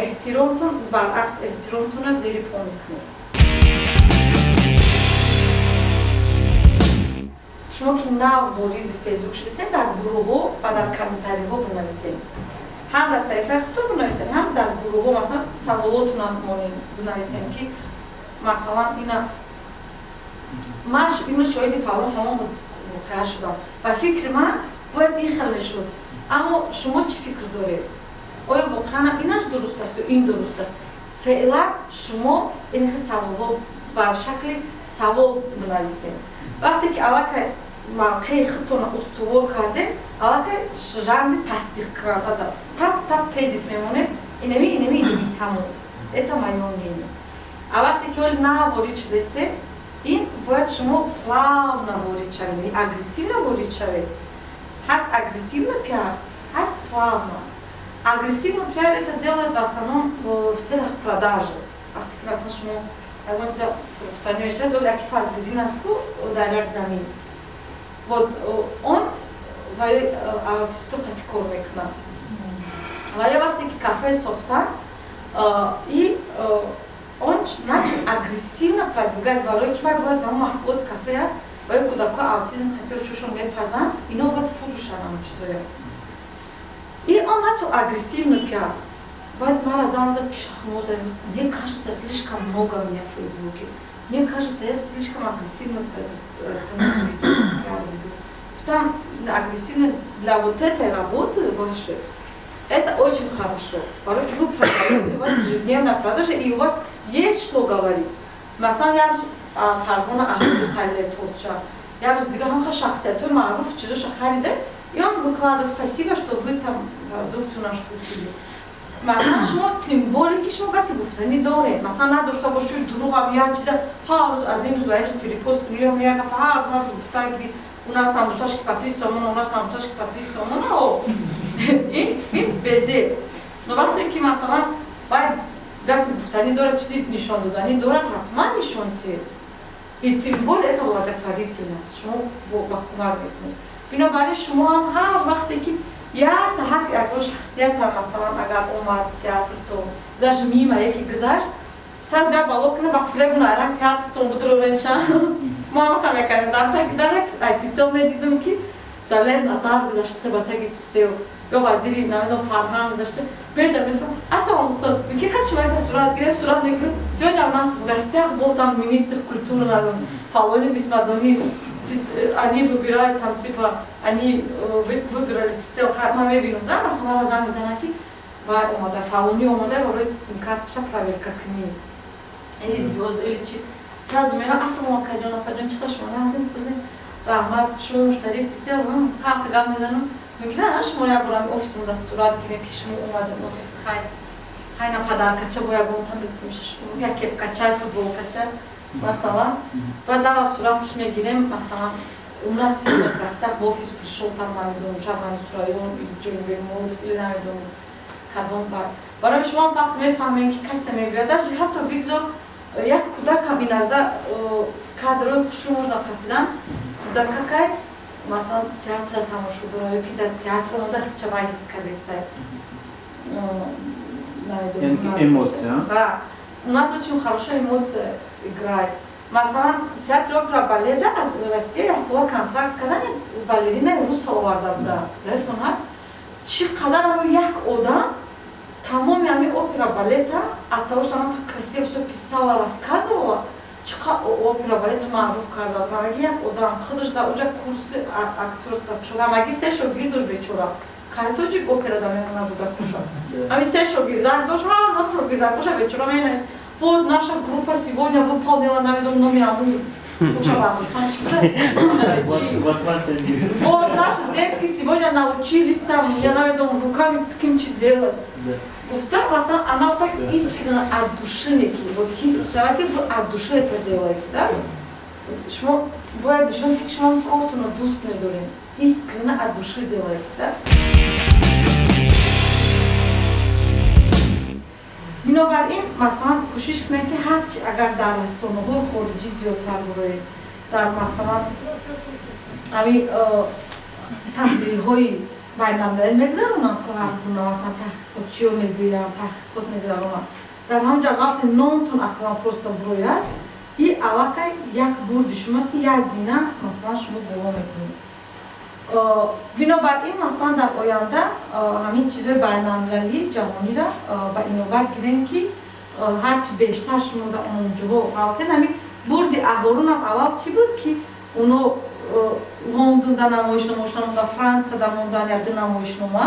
эҳтиромтон, баръакс, эҳтиромтонро зери по мекунед. Шумо ки нав вориди Фейсбук шудесен, дар гурӯҳҳо ва дар комментариҳо бинависем. Ҳам дар саҳифаи худтон бинависем, ҳам дар гурӯҳҳо, масалан, саволотонам монем, бинависем, ки масалан ина ман имрӯз шоҳиди фалон фалон воқеа шудам ва фикри ман бояд ин хел мешуд, аммо шумо чӣ фикр доред? Оё воқеан инаш дуруст аст ё ин дуруст аст? Феълан шумо ин хел саволҳо бар шакли савол бинависем. Вақте ки аллакай мавқеи худтонро устувор кардем, аллакай жанри тасдиқкунанда тап тап тезис мемонем: инами, инами, инами, тамом, это моё мнение. А вақте ки ҳоли нав ворид шудастем, ин бояд шумо плавно ворид шавед, агрессивно ворид шавед. Ҳаст агрессивно пиар, ҳаст плавно. Агрессивно пиар это делают в основном в целях продажи. Вақте ки масалан шумо ягон чиза фурӯхтанӣ мешавад, оли яки Фазлиддин аст ку, дар як замин, вот он ва аутисто қати кор мекунад ва ё вақте ки кафе сохтан и он начал агрессивно продвигать, барои ки вай бояд ба маҳсулоти кафея ва ё кӯдакҳо аутизм қатиро чӯшон мепазанд, ино бояд фурӯшанд ҳамон чизоя. И он начал агрессивно пиар. Баъд мара занг зад, ки Шахноза, мне кажется, слишком много меня в Фейсбуке, мне кажется, я слишком агрессивно этот, сама веду, пиар веду. Там агрессивно для вот этой работы вашей это очень хорошо. Порой вы продаете, у вас ежедневная продажа, и у вас есть что говорить. Масалан, як рӯз Парвона Аҳмади харида тортча, як рӯз дига ҳамха шахсиятҳои маъруф чизоша харида, и он выкладывает: «Спасибо, что вы там продукцию нашу купили». Масалан, шумо тем более ки шумо гапи гуфтанӣ доред, масалан, надошта бошед, дурӯғам як чиза ҳар рӯз аз ин рӯз ба ин рӯз перепост кунӣ, ё як гапа ҳар рӯз, ҳар рӯз гуфтан ки у нас самбусашки по 3 сомона, у нас самбусашки по 3 сомона, о ин безеб. Но вақте ки масалан бояд гапи гуфтанӣ дорад, чизи нишон доданӣ дорад, ҳатман нишон диҳед. И тем более это благотворительность, шумо ба кӯмак мекунед. Бинобар ин шумо ҳам ҳар вақте ки як ҳар ягон шахсията, масалан, агар омад театртон, даже мимо яке гузашт, сразу як бало кунед, ба фиреб нарак театртон будуроренша. Мо ҳам мекардем, дар таги дарак Айтисел медидим, ки Далер Назар гузашта ба таги Тисел ё вазири, намедонам, фарҳанг гузашта, беда мефаҳм: «Ассалом, устод, ки қад шумо якта сурат гирем?» Сурат мекунем: «Сегодня у нас в гостях был там министр культуры фалони бисмадони, они выбирают там, типа они выбирали Тисел». Ман мебинам, да, масалан, мара занг мезанад, ки вай омада, фалони омада, барои симкарташа проверка кунӣ или звёзд или чи. Сразу мерам: «Ассалому акаҷон, апаҷон, чӣ хел шумо, нағзин, созин, раҳмат, шумо муштарии Тисел?» Халқи гап мезанам, мумкин шумо як борам офис омада сурат гирем, ки шумо омадед офис, хай хайна падаркача бо ягонта метим, як кепкача, футболкача, масалан. Баъд дава сураташ мегирем, масалан, у нас в гостях в офис пришел там, намедонам, Шабани Сурайон или Ҷонибек Муродов или намедонам кадом. Барои шумо вақт мефаҳмем, ки касе мебиёд, даже ҳатто бигзор як кӯдакам, иногда кадрҳои хушрӯ можно қапидан, кӯдакакай, масалан, театра тамошо дора ё ки дар театр омода хичавай ҳис кардестай. Эмоция. Да, у нас очень хорошая эмоция играет. Масалан, театри опера балета аз Россия яксола контракт кардани балеринаи руса оварда буда, ёдтон ҳаст, чӣ қадар ҳамон як одам тамоми ҳамин опера балета, от того, что она так красиво все писала, рассказывала, чӣ қадр опера балета маъруф карда буд. Ҳамаги як одам худаш дар уҷа курси актёрства шуд, ҳамаги се шогирд дошт, бечора. Кай тоҷик операда мемона буда куша, ҳамин се шогирдак дошт, ҳар нам шогирдакоша, бечора, менавист: «Вот наша группа сегодня выполнила», намедонам, номи ҳамун куша бардоштан чӣ буда, «Вот наши детки сегодня научились там, я намедонам, руками кимчи делать», гуфта. Масалан, она вот так искренне, от души неки, вот ҳис шавад, ки вы от души это делаете, да. Шумо бояд нишон диҳед, ки шумо кортонро дӯст медоред, искренне, от души делаете, да. Бинобар ин, масалан, кӯшиш кунед, ки ҳарчи агар дар расонаҳои хориҷӣ зиёдтар буроед, дар, масалан, ҳамин таҳлилҳои байналмилалӣ мегузаронанд ку, ҳар гуна, масалан, таҳқиқотчиё мегӯянд, таҳқиқот мегузаронанд, дар ҳамон ҷо вақте номтон ақлан просто бурояд. И аллакай як бурди шумост, ки як зина, масалан, шумо боло мекунед. Бинобар ин, масалан, дар оянда ҳамин чизҳои байналмилалии ҷаҳониро ба инобат гирем, ки ҳарчи бештар шумо дар онҷоҳо ғалтен. Ҳамин бурди аҳорунам аввал чӣ буд, ки оно Лондонда намоишнома мондан, Франсияда мондан, як ду намоишнома,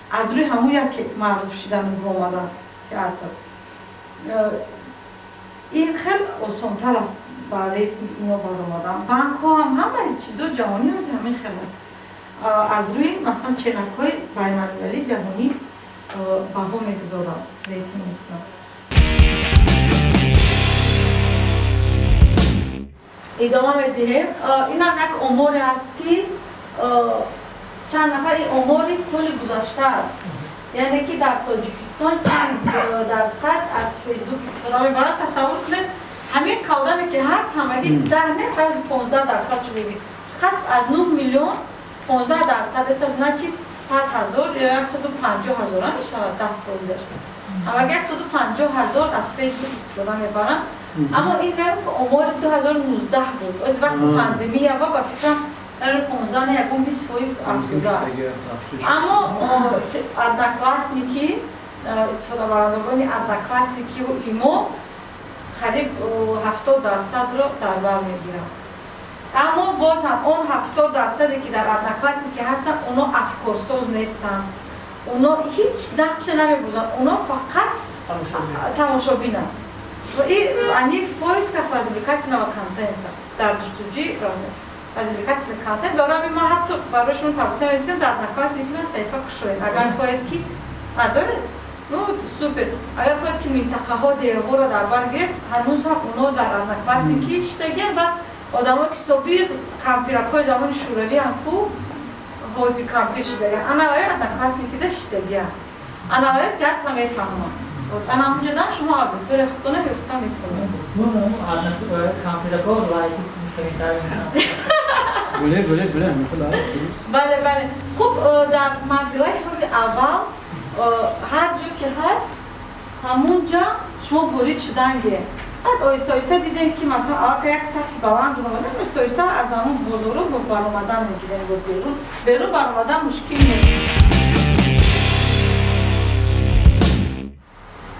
аз рӯи ҳамун яке маъруф шидан, омадан театр. Ин хел осонтар аст ба рейтинг ино баромадан. Банкҳо ҳам, ҳамаи чизо ҷаҳонӣ ҳози ҳамин хел аст, аз рӯи, масалан, ченакҳои байналмилалии ҷаҳонӣ баҳо мегузоранд, рейтинг мекунанд. Идома медиҳем. Инам як оморе аст, ки чанд нафар, ин омори соли гузашта аст, яъне ки дар Тоҷикистон чанд дарсад аз Фейсбук истифода мебаранд. Тасаввур кунед, ҳамин қавдаме ки ҳаст, ҳамагӣ 10, не, 15% шудагӣ. Фақат аз 9 миллион 15%, это значит 100 000 ё 150 000 мешавад. 10 фоизаш, ҳамагӣ 150 000 аз Фейсбук истифода мебаранд. Аммо ин мегӯ, ки омори 2019 буд. Оз вақти пандемия ва ба фикрам дар 15, не, ягон 20% афзудааст. Аммо Одноклассники, истифодабарандагони Одноклассникиву ИМО қариб 70%-ро дар бар мегиранд. Аммо боз ҳам он 70%-е ки дар Одноклассники ҳастанд, оно афкорсоз нестанд, оно ҳеҷ нақше намебозанд, оно фақат тамошобинанд и они в поисках развлекательного контента, дар ҷустуҷӯи развлекательный контент. Барои ҳамин ман ҳатто барои шумо тавсия медиҳам, дар Одноклассники саҳифа кушоед, агар хоҳед ки доред. Ну, супер. Агар хоҳед, ки минтақаҳо, деҳҳоро дар бар гиред, ҳанӯз ҳам оно дар Одноклассники шидагианд ва одамое ки собиқ кампиракҳои замони шӯравиам ку ҳозир кампир шидагианд, ана ваё Одноклассникида шидагианд, ана ваё театра мефаҳманд. Ана ҳамунҷодам шумо аудитория худтона ёфта метавонед. Кампирако лайк, комментарий. Гуле, гуле, гуле. Бале, хуб, дар марҳилаи ҳози аввал ҳар ҷо ки ҳаст, ҳамунҷа шумо ворид шудан гиред. Баъд оҳиста оҳиста дидем, ки масалан аллакай як сатҳи баланд омадан, оҳиста оҳиста аз ҳамун бозоро баромадан мегирем. Бо берун баромадан мушкил нест.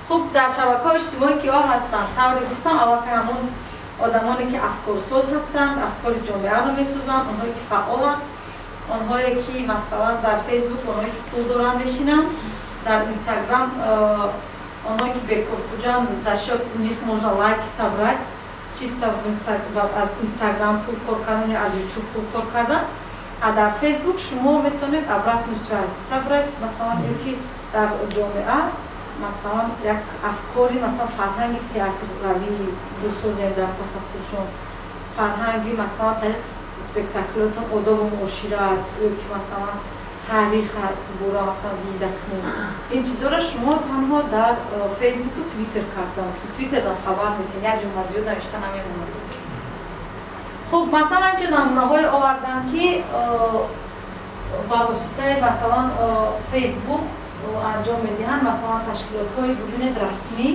Хуб, дар шабакаҳои иҷтимоӣ киҳо ҳастанд? Тавре гуфтам, аллакай ҳамун одамоне ки афкорсоз ҳастанд, афкори ҷомеаро месозанд, онҳое ки фаъоланд, онҳое ки, масалан, дар Фейсбук онҳое ки пул доранд мешинанд, дар Инстаграм онҳое ки бекорхуҷанд, за счет них можно лайки собрать, чисто аз Инстаграм пул кор кардан ё аз Ютуб пул кор кардан. А дар Фейсбук шумо метавонед обратную связь собрать, масалан, ё ки дар ҷомеа, масалан, як афкори, масалан, фарҳанги театрравӣ бисозем дар тафаккуршон, фарҳанги, масалан, тариқи спектаклотон одобу муошират ё ки, масалан, тариха дубора, масалан, зинда кунем. Ин чизҳоро шумо танҳо дар Фейсбуку Твиттер кардан. Твиттердан хабар метем, як ҷумла зиёд навишта намемонад. Хуб, масалан, инҷо намунаҳое овардам, ки ба воситаи, масалан, Фейсбук анҷом медиҳанд. Масалан, ташкилотҳои, бибинед, расмӣ,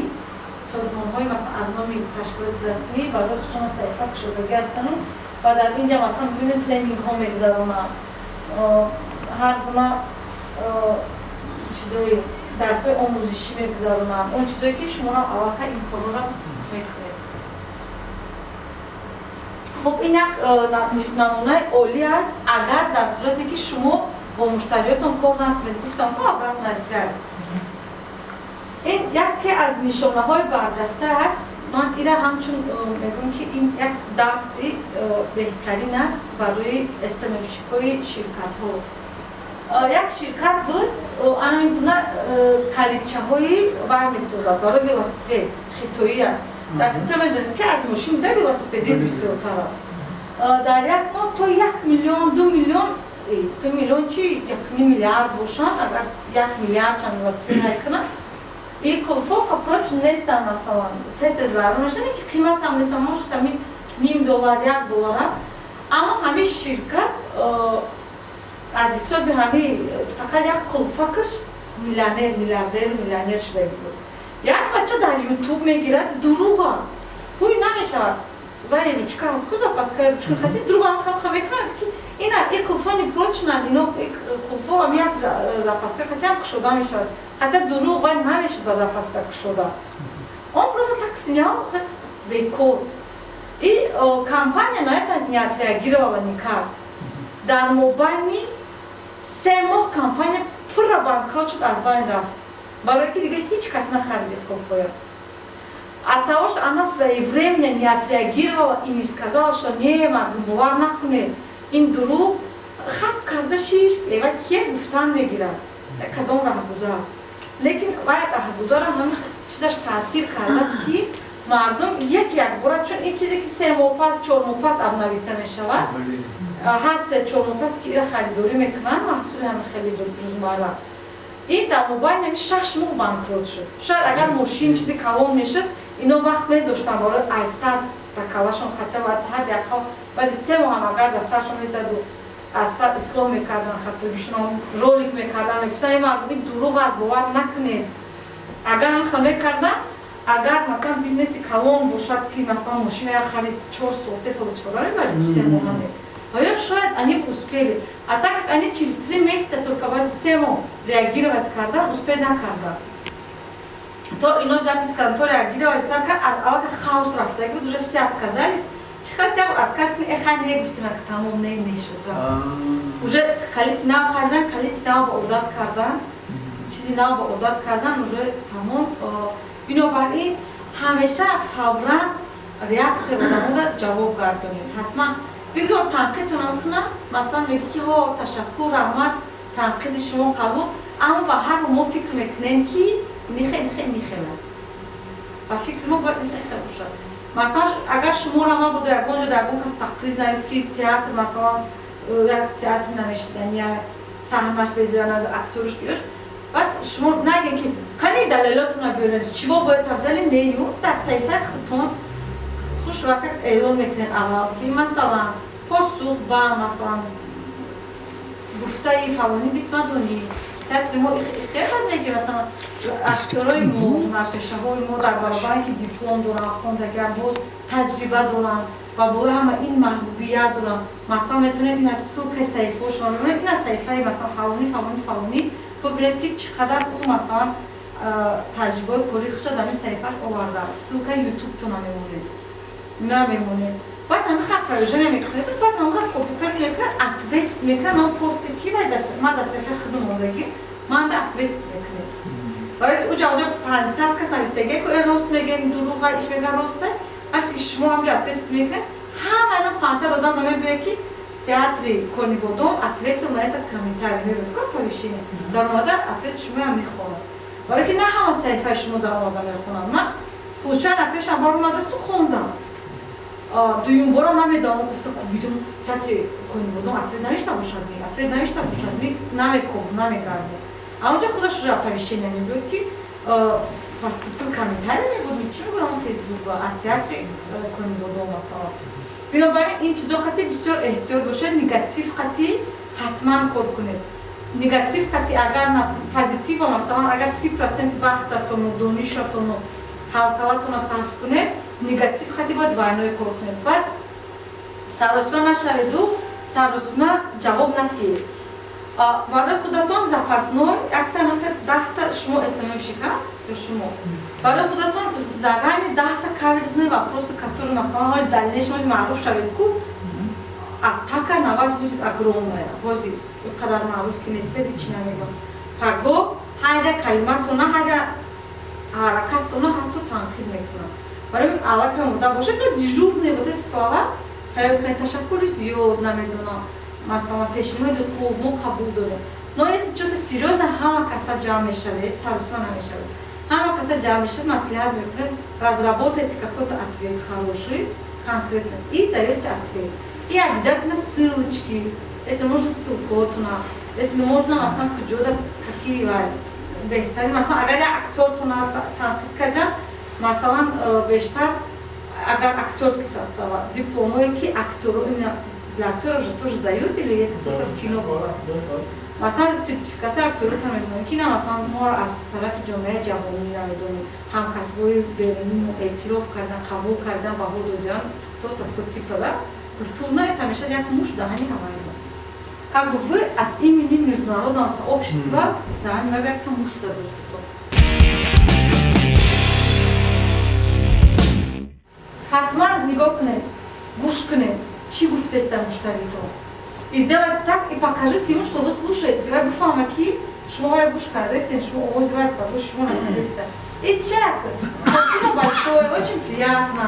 созмонҳои, масалан, аз номи ташкилоти расмӣ барои худшон саҳифа кушодагӣ ҳастану ва дар инҷа, масалан, бибинед, тренингҳо мегузаронанд, ҳар гуна чизои дарсҳои омӯзишӣ мегузаронанд, он чизое ки шумоам аллакай ин корро мекунед. Хуб, ин як намунаи олӣ аст, агар дар сурате ки шумо бо муштариётон кор накунед. Гуфтам ко обратная связь ин яке аз нишонаҳои барҷаста аст. Ман ира ҳамчун мегӯм, ки ин як дарси беҳтарин аст барои СММщикҳои ширкатҳо. Як ширкат буд, ана ин гуна калидчаҳои вай месозад барои велосипед, хитоӣ аст. Дар Хитой медонед, ки аз мошин да велосипедист бисёртар аст. Дар як моҳ то 1 миллион, 2 миллион, 2 миллион чи, 1,5 миллиард бошанд, агар 1 миллиардшам велосипед ҳай кунанд, и қулфоқа проч нестан, масалан, тез тез вайрон мешаванд, ки қиматам нестан, может, ҳами ним доллар, 1 доллара. Аммо ҳамин ширкат аз ҳисоби ҳами фақат як қулфакаш миллионер, миллиардер, миллионер шуда буд. Як бача дар Ютуб мегирад, дуруға ҳуй намешавад. Вай ручка ҳаст ку, запаска, ручка хати дурӯғам хам мекунад, ки ина и қулфо непрочна, ино қулфо ам як запаска хати ҳам кушода мешавад. Хотя дурӯғ, вай намешуд ба запаска кушода. Он просто так снял, бекор. И компания на это не отреагировала никак. Дар мобайни 3 моҳ компания пурра банкрот шуд, аз байн рафт, барое ки дигар ҳеҷ кас нахариди қулфоя. От того, что она своевременно не отреагировала и не сказала, что не, мардум, бовар накунед, ин дурӯғ, хаб карда шиш, эва кие гуфтан мегирад, кадом раҳгузар. Лекин вай раҳгузарам ҳамин чизаш таъсир кардааст, ки мардум як якбора, чун ин чизе ки 3 моҳ пас, 4 моҳ пас обновиться мешавад, ҳар 3-4 моҳ пас ки ира харидорӣ мекунанд, маҳсули ҳами хеле рӯзмарра. Ин дар мобайн ҳами 6 моҳ банкрот шуд. Шояд агар мошин, чизи калон мешуд, ино вақт медоштанд барои айсар ба калашон, хотя ҳадди ақал баъди 3 моҳ ҳам агар дар саршон мезаду аз сар ислоҳ мекардан хатогишон, ролик мекардан, мегуфтан: «Эй мардум, ин дурӯғ аст, бовар накунед». Агар ҳам хел мекардан, агар масалан бизнеси калон бошад, ки масалан мошина як хари 4 сол, 3 сол истифода мебаред, 3 моҳ не, ва ё шояд они успели. А так как они через 3 месяца только, баъди 3 моҳ реагировать кардан, успеть накардан, то ино запись кардан, то реагировали сар кард, аллакай хаос рафтаги буд, уже все отказались. Чӣ хаст, як отказ кунӣ, э, хай, не гуфтина, тамом, не нешуд, уже калити нав харидан, калити нав ба одат кардан, чизи нав ба одат кардан, уже тамом. Бинобар ин ҳамеша фавран реаксия одамода ҷавоб гардонед. Ҳатман бигзор танқидтонам кунам, масалан мегӣ ки ҳо, ташаккур, раҳмат, танқиди шумо қабул, аммо ба ҳар мо фикр мекунем, ки нихе, нихе, нихел аст ба фикри мо бояд нихе хел бошад. Масалан, агар шуморо мабодо ягон ҷо дар ягон кас тақриз навис, ки театр, масалан, як театри намешидани, саҳнаш безана, актёрш биёш, баъд шумо нагем, ки кани далелотона биёрем, чиво бояд афзали нею, дар саҳифаи худтон хушракак эълон мекунед аввал, ки масалан посух ба масалан гуфтаи фалонӣ бисмадонӣ, театри мо ихтиёр меги, масалан, актёрои мо, ҳунарпешаҳои мо дар баробаре ки диплом доранд, хондагиам, боз таҷриба доранд ва болои ҳама ин маҳбубият доранд. Масалан, метавонед ин аз ссылка и саҳифаҳошон, ин аз саҳифаи масалан фалонӣ, фалонӣ, фалонӣ бибинед, ки чӣ қадар ӯ масалан таҷрибаҳои кории худша дар ин саҳифааш овардааст. Ссылка и ютубтона мемонед, намемонед, баъд ҳами хат приложение мекунед, баъд ҳамра копипаст мекунад, ответить мекунад на посте ки ман дар саҳифаи худам мондагӣ, манда ответить мекунед, барои ки уҷа уҷа 500 кас навистагия, ки рост мегем, дурӯға, иш мега, роста. Вақте ки шумо ҳамҷо ответить мекунед, ҳама ино 500 одам намебинад, ки театри Конибодом ответил на этот комментарий, мебинад ко оповещение даромада, ответ и шумоям мехонад, барои ки на ҳама саҳифаи шумо даромада мехонад. Ман случайно пешам баромадасту хондам, дуюмбора намедонам, гуфта кубидум, театри Конибодом ответ навишта бошад ми, ответ навишта бошад ми, намекоб намегардем. А онҷа худаш уже оповещение мебиёд, ки поступил комментарий мебуд, чӣ мегӯям, фейсбук от театри Конибодом масалан. Бинобар ин ин чизо қатӣ бисёр эҳтиёт бошед. Негатив қатӣ ҳатман кор кунед. Негатив қатӣ агар на позитива, масалан, агар 30% вақтатону донишатону ҳавсалатонро сарф кунед, негатив қатӣ бояд вайное кор кунед. Баъд саросима нашаведу саросима ҷавоб натиҳед. Барои худатон запасной якта нахе 10-та шумо СММщик а ё шумо барои худатон заранее 10-та каверзные вопросы, которые, масалан, ҳоли дальнейшем маъруф шавед ку, атака на вас будет огромная. Бози қадар маъруф ки нестед, ҳичи намегӯям, паго ҳар як калиматона, ҳар як ҳаракаттона ҳатто танқид мекунам. Барои ин аллакай омода бошед, но дежурные вот эти слова тайёр кунед: ташаккури зиёд, намедонам, масалан, пешниҳоди хуб, мо қабул дорем. Но если что-то серьёзно, ҳама каса ҷамъ мешавед, саросима намешавед, ҳама каса ҷамъ мешавед, маслиҳат мекунед, разработаете какой-то ответ хороший, конкретно, и даете ответ. И обязательно ссылочки, если можно, ссылка отуна, если можно, масалан, куҷода какие беҳтарин, масалан, агар як актёртона танқид кардам, масалан, бештар агар актёрский состав, дипломое ки актёру, именно для актеров же тоже дают или это только в кино бывает? Масалан, сертификати актёрита мемонем, ки на, масалан, мо аз тарафи ҷомеаи ҷаҳонӣ намедонем, ҳамкасбои берунимо эътироф кардан, қабул кардан, баҳо додан, то такой типа, да, культурно это мешавад як муш даҳани ҳамаи. Как бы вы от имени международного сообщества даҳани ҳамаи якта муш задостито. Ҳатман нигоҳ кунед, гӯш кунед, чӣ гуфтеста муштаритон. И сделайте так, и покажите ему, что вы слушаете. Вай бифаҳма, ки шумо вай гӯш кардестен, шумо овози вай ба гӯши шумо расидеста. И чак, спасибо большое, очень приятно.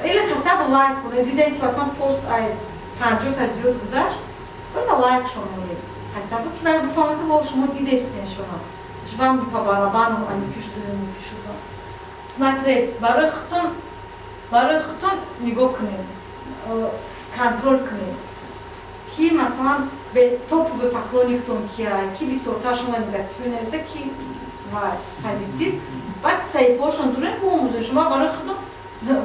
Или хотя бы лайк кунед. Дидем, ки масалан пост ай 50-та зиёд гузашт, просто лайк шон монед. Хотя бы ки вай бифаҳма, ки ҳо, шумо дидестен шумо. Вам не по барабану, они пишут или не пишут. Смотреть, барои худтон нигоҳ кунед, контроль кунед, ки масалан топовый поклонниктон кия, ки бисёртар шумо негатив менависа, ки вай позитив. Баъд саҳифаҳошон дурем, биомӯзед. Шумо барои худтон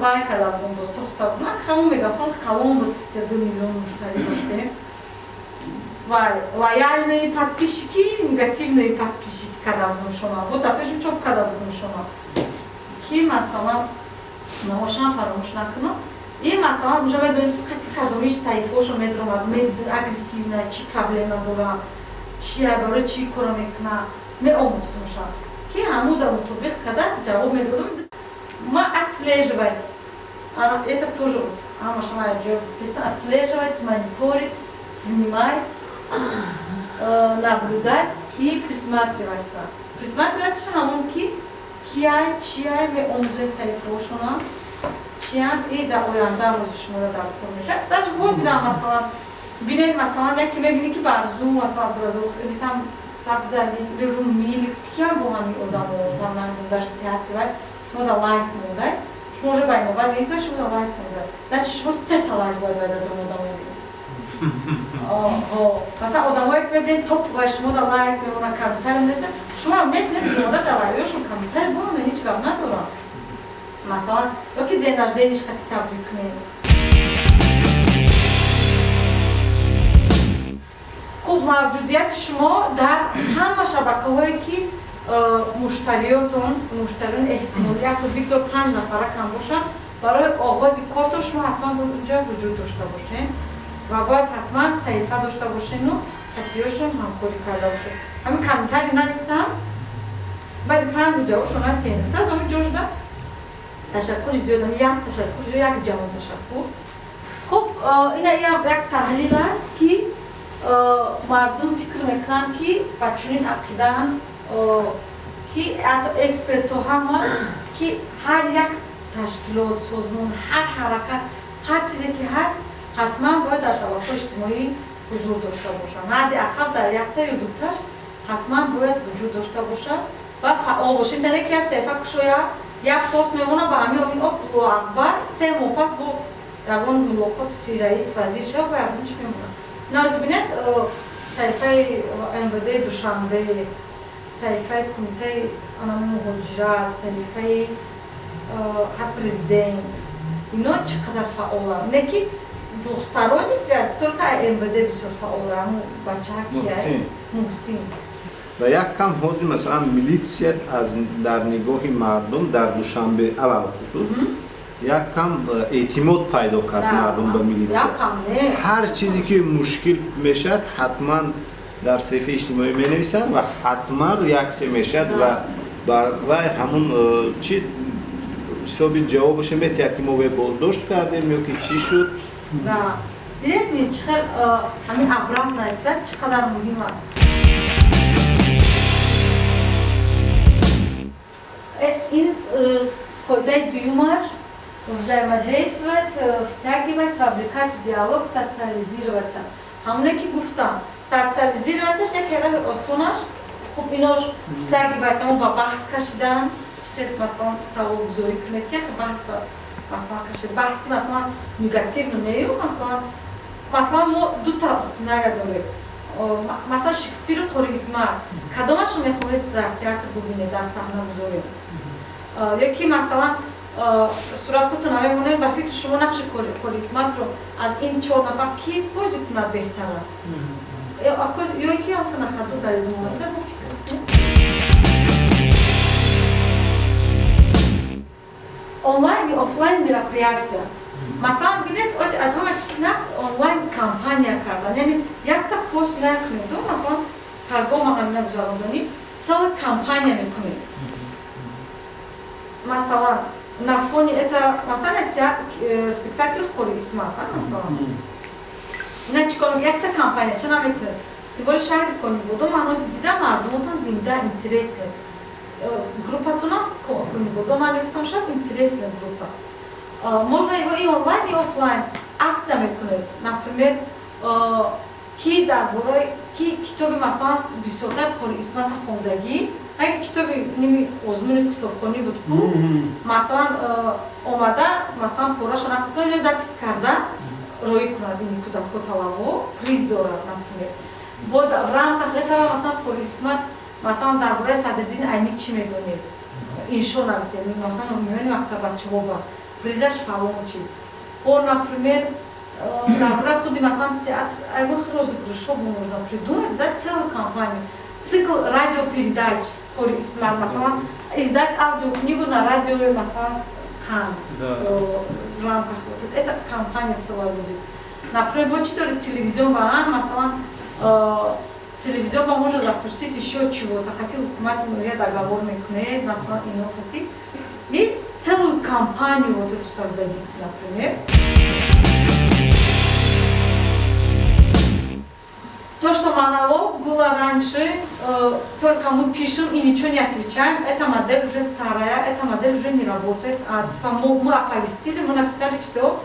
вай карда будем, бо сохта будем. Ҳамон мегафон калон буд, 2 миллион муштарӣ доштем. Вай лояльные подписчики, негативные подписчики карда будем шумо, бо пешим чоп карда будем шумо, ки масалан наошам фаромӯш накунам. И масалан уже медонистем, қати кадомиш саҳифаҳошо медромад, агрессивна, чӣ проблема дора, чия, барои чӣ коро мекуна, меомӯхтумша, ки ҳамуда мутобиқ карда ҷавоб медодам. Ма отслеживать, это тоже ҳамаша ма ҷой гуфтестам: отслеживать, мониторить, внимать, наблюдать и присматриваться. Присматриваться ҳамон ки кияй, чияй, меомӯзои саҳифаҳошона, чиян, и дар оянда рӯзи шумо дар кор мешавад. Даже ҳозира масалан бинед, масалан яке мебинед, ки Барзу, масалан Абдуразоқов, или там Сабзали, или Румили, киям бо ҳамин одамо там, намедонам, даже театри вай шумо да лайк мондай, шумо уже байнобат гирифта, шумо да лайк мондай, значит, шумо сета лайк бояд вай дадом одамо. Масалан, одамое ки мебинед топ вай шумо да лайк мемонад, комментарий менависад, шумо метавонед мода дар вайёшон комментарий бимонед, ҳеҷ гап надорам. Масалан, ё ки день рожденияш қати табрик кунем. Хуб, мавҷудияти шумо дар ҳама шабакаҳое ки муштариётон, муштариён эҳтимолӣ, ҳатто бигзор панҷ нафара кам бошанд, барои оғози кортон шумо ҳатман бояд унҷа вуҷуд дошта бошед ва бояд ҳатман саҳифа дошта бошену қатиёшон ҳамкорӣ карда бошед. Ҳамин комментарий навистам, баъди 5 рӯз ҷавобшон натиҳем, сразу ҳамин ҷо шуда ташаккури зиёд, як ташаккур, як ҷаҳон ташаккур. Хуб, ина як таҳлил аст, ки мардум фикр мекунанд, ки ба чунин ақидаанд, ки ҳатто экспертҳо ҳама, ки ҳар як ташкилот, созмон, ҳар ҳаракат, ҳар чизе ки ҳаст, ҳатман бояд дар шабакаҳои иҷтимоӣ ҳузур дошта бошад, ҳадди ақал дар якта ё дуташ ҳатман бояд вуҷуд дошта бошад ва фаъол бошад. Тане ки як саҳифа кушояд, як пост мемонад, ба ҳамин омин Аллоҳу акбар, 3 моҳ пас бо ягон мулоқоти раис, вазир шава, ба ягон чи мемонад. Навз бинед, саҳифаи МВД Душанбе, саҳифаи кумитаи муҳоҷират, саҳифаи ҳа президент, ино чӣ қадар фаъоланд. Не ки двухсторонний связь, только МВД бисёр фаъола, ҳамун бачаҳа кия, Муҳсин. Ва як кам ҳозир масалан милитсия аз дар нигоҳи мардум дар Душанбе алалхусус як кам эътимод пайдо кард мардум ба милитсия. Ҳар чизе ки мушкил мешавад, ҳатман дар саҳифаи иҷтимоӣ менависанд ва ҳатман реаксия мешавад ва вай ҳамун чи ҳисоби ҷавобаша метиҳад, ки мо вай боздошт кардем ё ки чӣ шуд. Дидед, чӣ хел ҳамин обратная связь чӣ қадар муҳим аст. Ин қоидаи дуюмаш: взаимодействовать, втягивать, вовлекать в диалог, социализироваться. Ҳамоне ки гуфтам, социализироваться яке роҳи осонаш, хуб, инош втягивать, ҳамон ба баҳс кашидан, хел масалан саволгузорӣ кунед, ки баҳс масалан кашид, баҳси масалан негативно нею, масалан мо дута сценария дорем, масалан Шекспиру Қори Исмат, кадомашро мехоҳед дар театр бубинед, дар саҳна гузорем? Ё ки масалан суратотро намемонем, ба фикри шумо нақши Қори Исматро аз ин чор нафар ки бозӣ кунад беҳтар аст? Ё ки ам на ходу даридумонаса бо фикр. Онлайн и офлайн мероприятия. Масалан, бинед, аз ҳама чиз наст онлайн кампания кардан. Яъне якта пост накунед, масалан, ҳаргоҳ ҳамина гузарондонӣ, целая кампания мекунед. Масалан, на фоне это, масалан, спектакль Қори Исмат, масалан. Ина чикор якта кампания ча намекунед? Тем более шаҳри Конибодом, ман ҳозир дидам, мардумотон зинда, интересный. Группатонам Конибодом, ман ёфтам шаб, интересная группа. Можно его и онлайн, и офлайн акция мекунед. Например, ки дар бораи ки китоби, масалан, бисёртар Қори Исмата хондагӣ, агар китоби ними озмуни китобхонӣ буд ку, масалан, омада, масалан, пораша нақл кунад ё запись карда роӣ кунад, ин кӯдакҳо талабо приз дорад, например. Бо в рамках этого, масалан, Қори Исмат, масалан, дар бораи Садриддин Айнӣ чӣ медонед, иншо нависед, масалан, миёни мактабачаҳо ба призаш фалон чиз. Бо, например, дар бораи худи, масалан, театр, айвох розыгрышҳо можно придумать, да, целую кампанию, цикл радиопередач Қори Исмат, масалан, издать аудиокнигу на радио, масалан, Қанд, в рамках вот это кампания целая будет. Например, бо чӣ доред, телевизион ба, масалан, телевизион ба можно запустить ещё чего-то, хати ҳукумати ноҳия договор мекунед, масалан, ино хати и целую кампанию вот эту создадите, например. То, что монолог было раньше, только мы пишем и ничего не отвечаем, эта модель уже старая, эта модель уже не работает. А, типа, мы оповестили, мы написали все,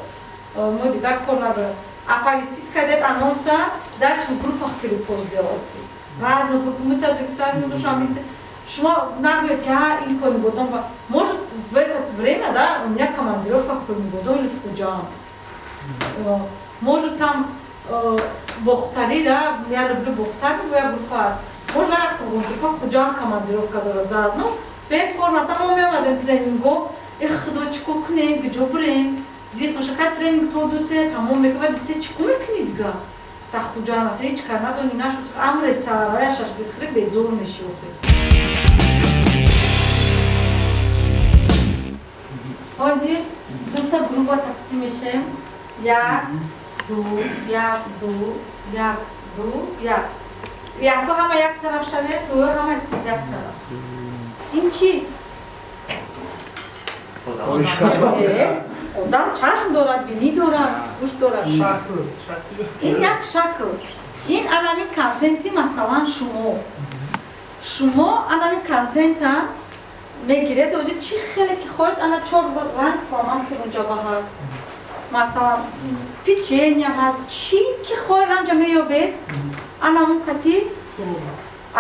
мы дигар кор надо. Оповестить, когда анонса, дальше в группах перепост делайте. Разные группы, мы Таджикистан, мы Душанбинцы. Шумо нагӯед, ки ин Конибодом. Может, в это время, да, у меня командировка в Конибодом или в Худжанд. Может, там Бохтари, да, я люблю Бохтари, я группа аст. Может, группа Худжанд командировка дорад заодно. Бекор, масалан, мо меомадем тренинго, э худо, чӣ кор кунем, куҷо бурем? Зиқ меша, хай тренинг то 2-се тамом мекунад, 2-се чӣ кор мекунӣ дига? Дар Хуҷанд масалан ҳеҷ кар надонӣ, нашуд, ам ресторанҳоя шашликхӯрӣ безор мешӣ охир. Ҳозир дута группа тақсим мешем. Як, ду, як, ду, як, ду, як. Яко ҳама як тараф шавед, ду ҳама як тараф. Ин чӣ? Одам чашм дорад, бинӣ дорад, гӯш дорад. Ин як шакл. Ин анами контенти, масалан, шумо. Шумо анами контента мегиред, ҳозир чӣ хеле ки хоҳед, ана чор ранг фломастер унҷоба ҳаст. Масалан, печенье ҳаст, чӣ ки хоҳед анҷа меёбед, анамун қатӣ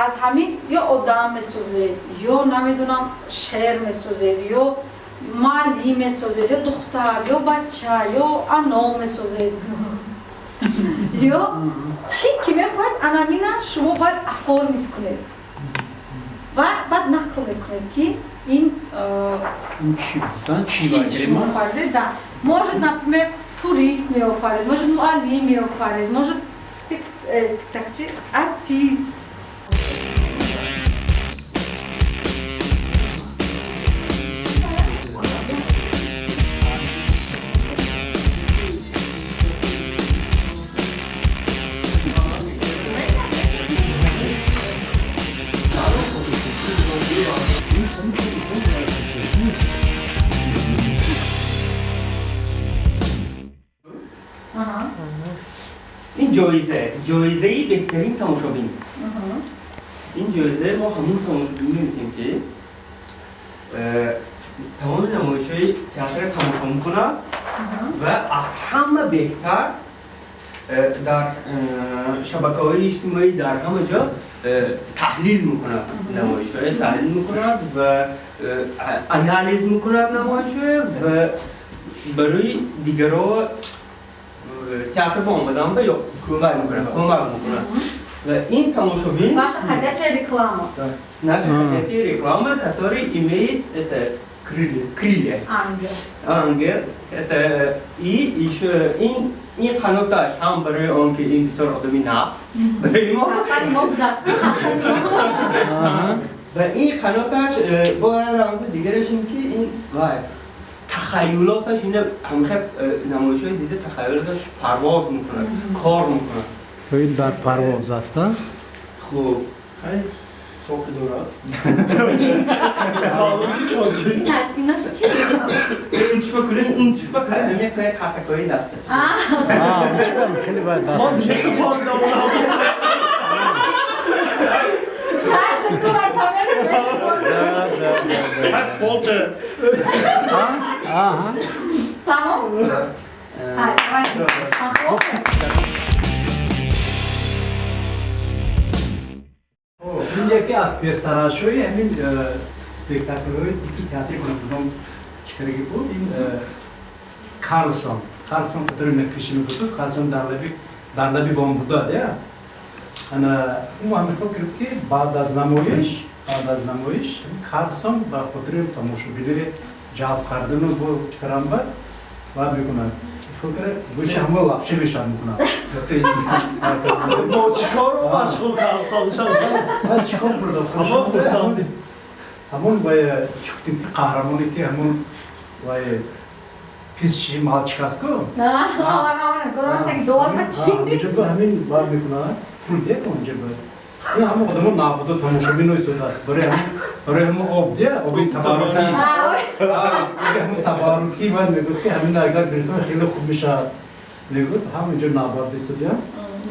аз ҳамин ё одам месозед, ё намедонам, шеър месозед, ё муаллим месозед, ё духтар, ё бача, ё ано месозед, ё чӣ ки мехоҳед, анамина шумо бояд оформить кунед ва баъд нақл мекунед, ки ин чӣ. Да, может, например, турист меофаред, может, муаллим меофаред, может, спектакль, артист. Ин ҷоиза ҷоизаи беҳтарин тамошобин. Ин ҷоизаи мо ҳамун тамошобин мемедиҳем, ки тамоми намоишҳои театрро тамошо мекунад ва аз ҳама беҳтар дар шабакаҳои иҷтимоӣ, дар ҳама ҷо таҳлил мекунад намоишҳои, таҳлил мекунад ва анализ мекунад намоишҳои ва барои дигарҳо театр ба омадан ба ё кӯмак мекунад. Ва ин тамошобин Ваша ходячая реклама. Наша ходячая реклама, которая имеет это Крылья. Крылья. Ангел. Ангел. Это и еще ин қаноташ ҳам барои он ки ин бисёр одами нағз барои мо. Ҳасани мо будаст. Ҳасани мо. Ва ин қаноташ бо рамзи дигараш ин ки ин вай тахайюлоташ ина ҳамхе намоишҳои дида тахайюлоташ парвоз мекунад, кор мекунад. То ин дар парвоз аст, а? Хуб. Тоқи дорад. Инаш чи? Ин чупа кулин, ин чупа ҳамин кай қатакои даста. А, чупа хеле бояд даст. Ман дига фаҳмидам. Ту вай тамер. Да, да, да. Полте. Аҳа. Тамом. Ҳай, вай. Хуб. Ин яке аз персонажҳои ҳамин спектаклҳои дики театри Конибодом чӣ кардаги буд, ин Карлсон. Карлсон который на крыше мегуфт, Карлсон дар лаби бом буда, я. Ана ӯ ҳамин хел кард, ки баъд аз намоиш Карлсон ба хотири тамошобинои ҷалб кардану бо чӣ кардан ба баъд мекунад. Хел кара гӯши ҳама лапша мешавад мекунад. Бо чӣ кор машғул Карлсон? Баъд чӣ кор бурдам? Ҳамон хурсандӣ. Ҳамон вай чӣ гуфтем ки қаҳрамоне ки ҳамон вай писчи мальчик аст ку. Онҷа ба ҳамин баъд мекунад, пул дия онҷа ба. Ин ҳама одамо набуда тамошобино истодааст. Барои ҳамон об дия, оби табаррукӣ. Оби ҳамон табаррукӣ баъд мегӯяд ки ҳамин агар гирифтон хеле хуб мешавад. Мегӯяд ҳам инҷо набад истодиям.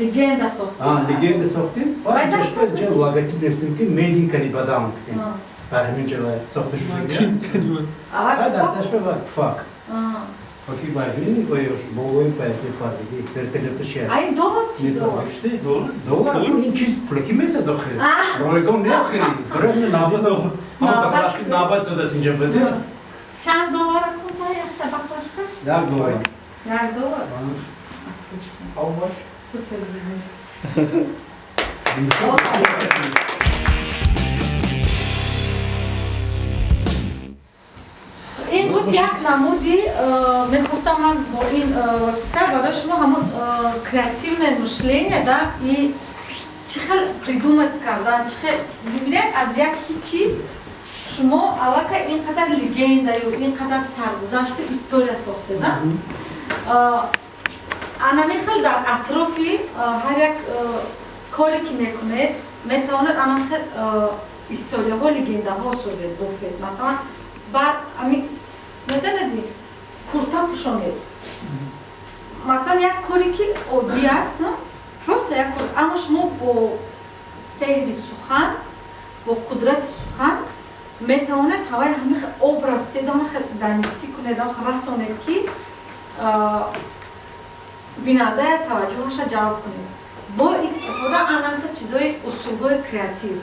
Легенда сохтем. Легенда сохтем. Баъд инҷо логотип нависем ки Made in Канибадам гуфтем. Дар ҳамин ҷо сохта шудагиаст. Баъд дасташ ба пуфак. Оки байн оёш болои паяки фардиги вертолёти чи аст? Ай, доллар чи доллар? Доллар ин чиз пулаки месад охир. Ройгон не охири. Барои набад ҳама баклажки набад зодааст инҷа баде. Чанд доллар кунда якта баклажкаш? $1. $1? How much? Супер бизнес. Ин буд як намуди, мехостам ман бо ин восита барои шумо ҳамон креативное мышление да и чӣ хел придумать кардан, чӣ хел бибинед, аз як ҳеҷ чиз шумо аллакай ин қадар легенда ё ин қадар саргузашту история сохтеда. Ана мехел дар атрофи ҳар як коре ки мекунед, метавонед ана хел историяҳо, легендаҳо созед, бофед. Масалан, баъд ами медонед, курта пӯшонед, масалан, як коре ки оддӣ аст, просто як кор, аммо шумо бо сеҳри сухан, бо қудрати сухан метавонед ҳаваи ҳамин образ тед, ҳамин донести кунед, ҳамин расонед, ки бинандая таваҷҷӯҳаша ҷалб кунед бо истифода анамхел чизҳои, усулҳои креатив.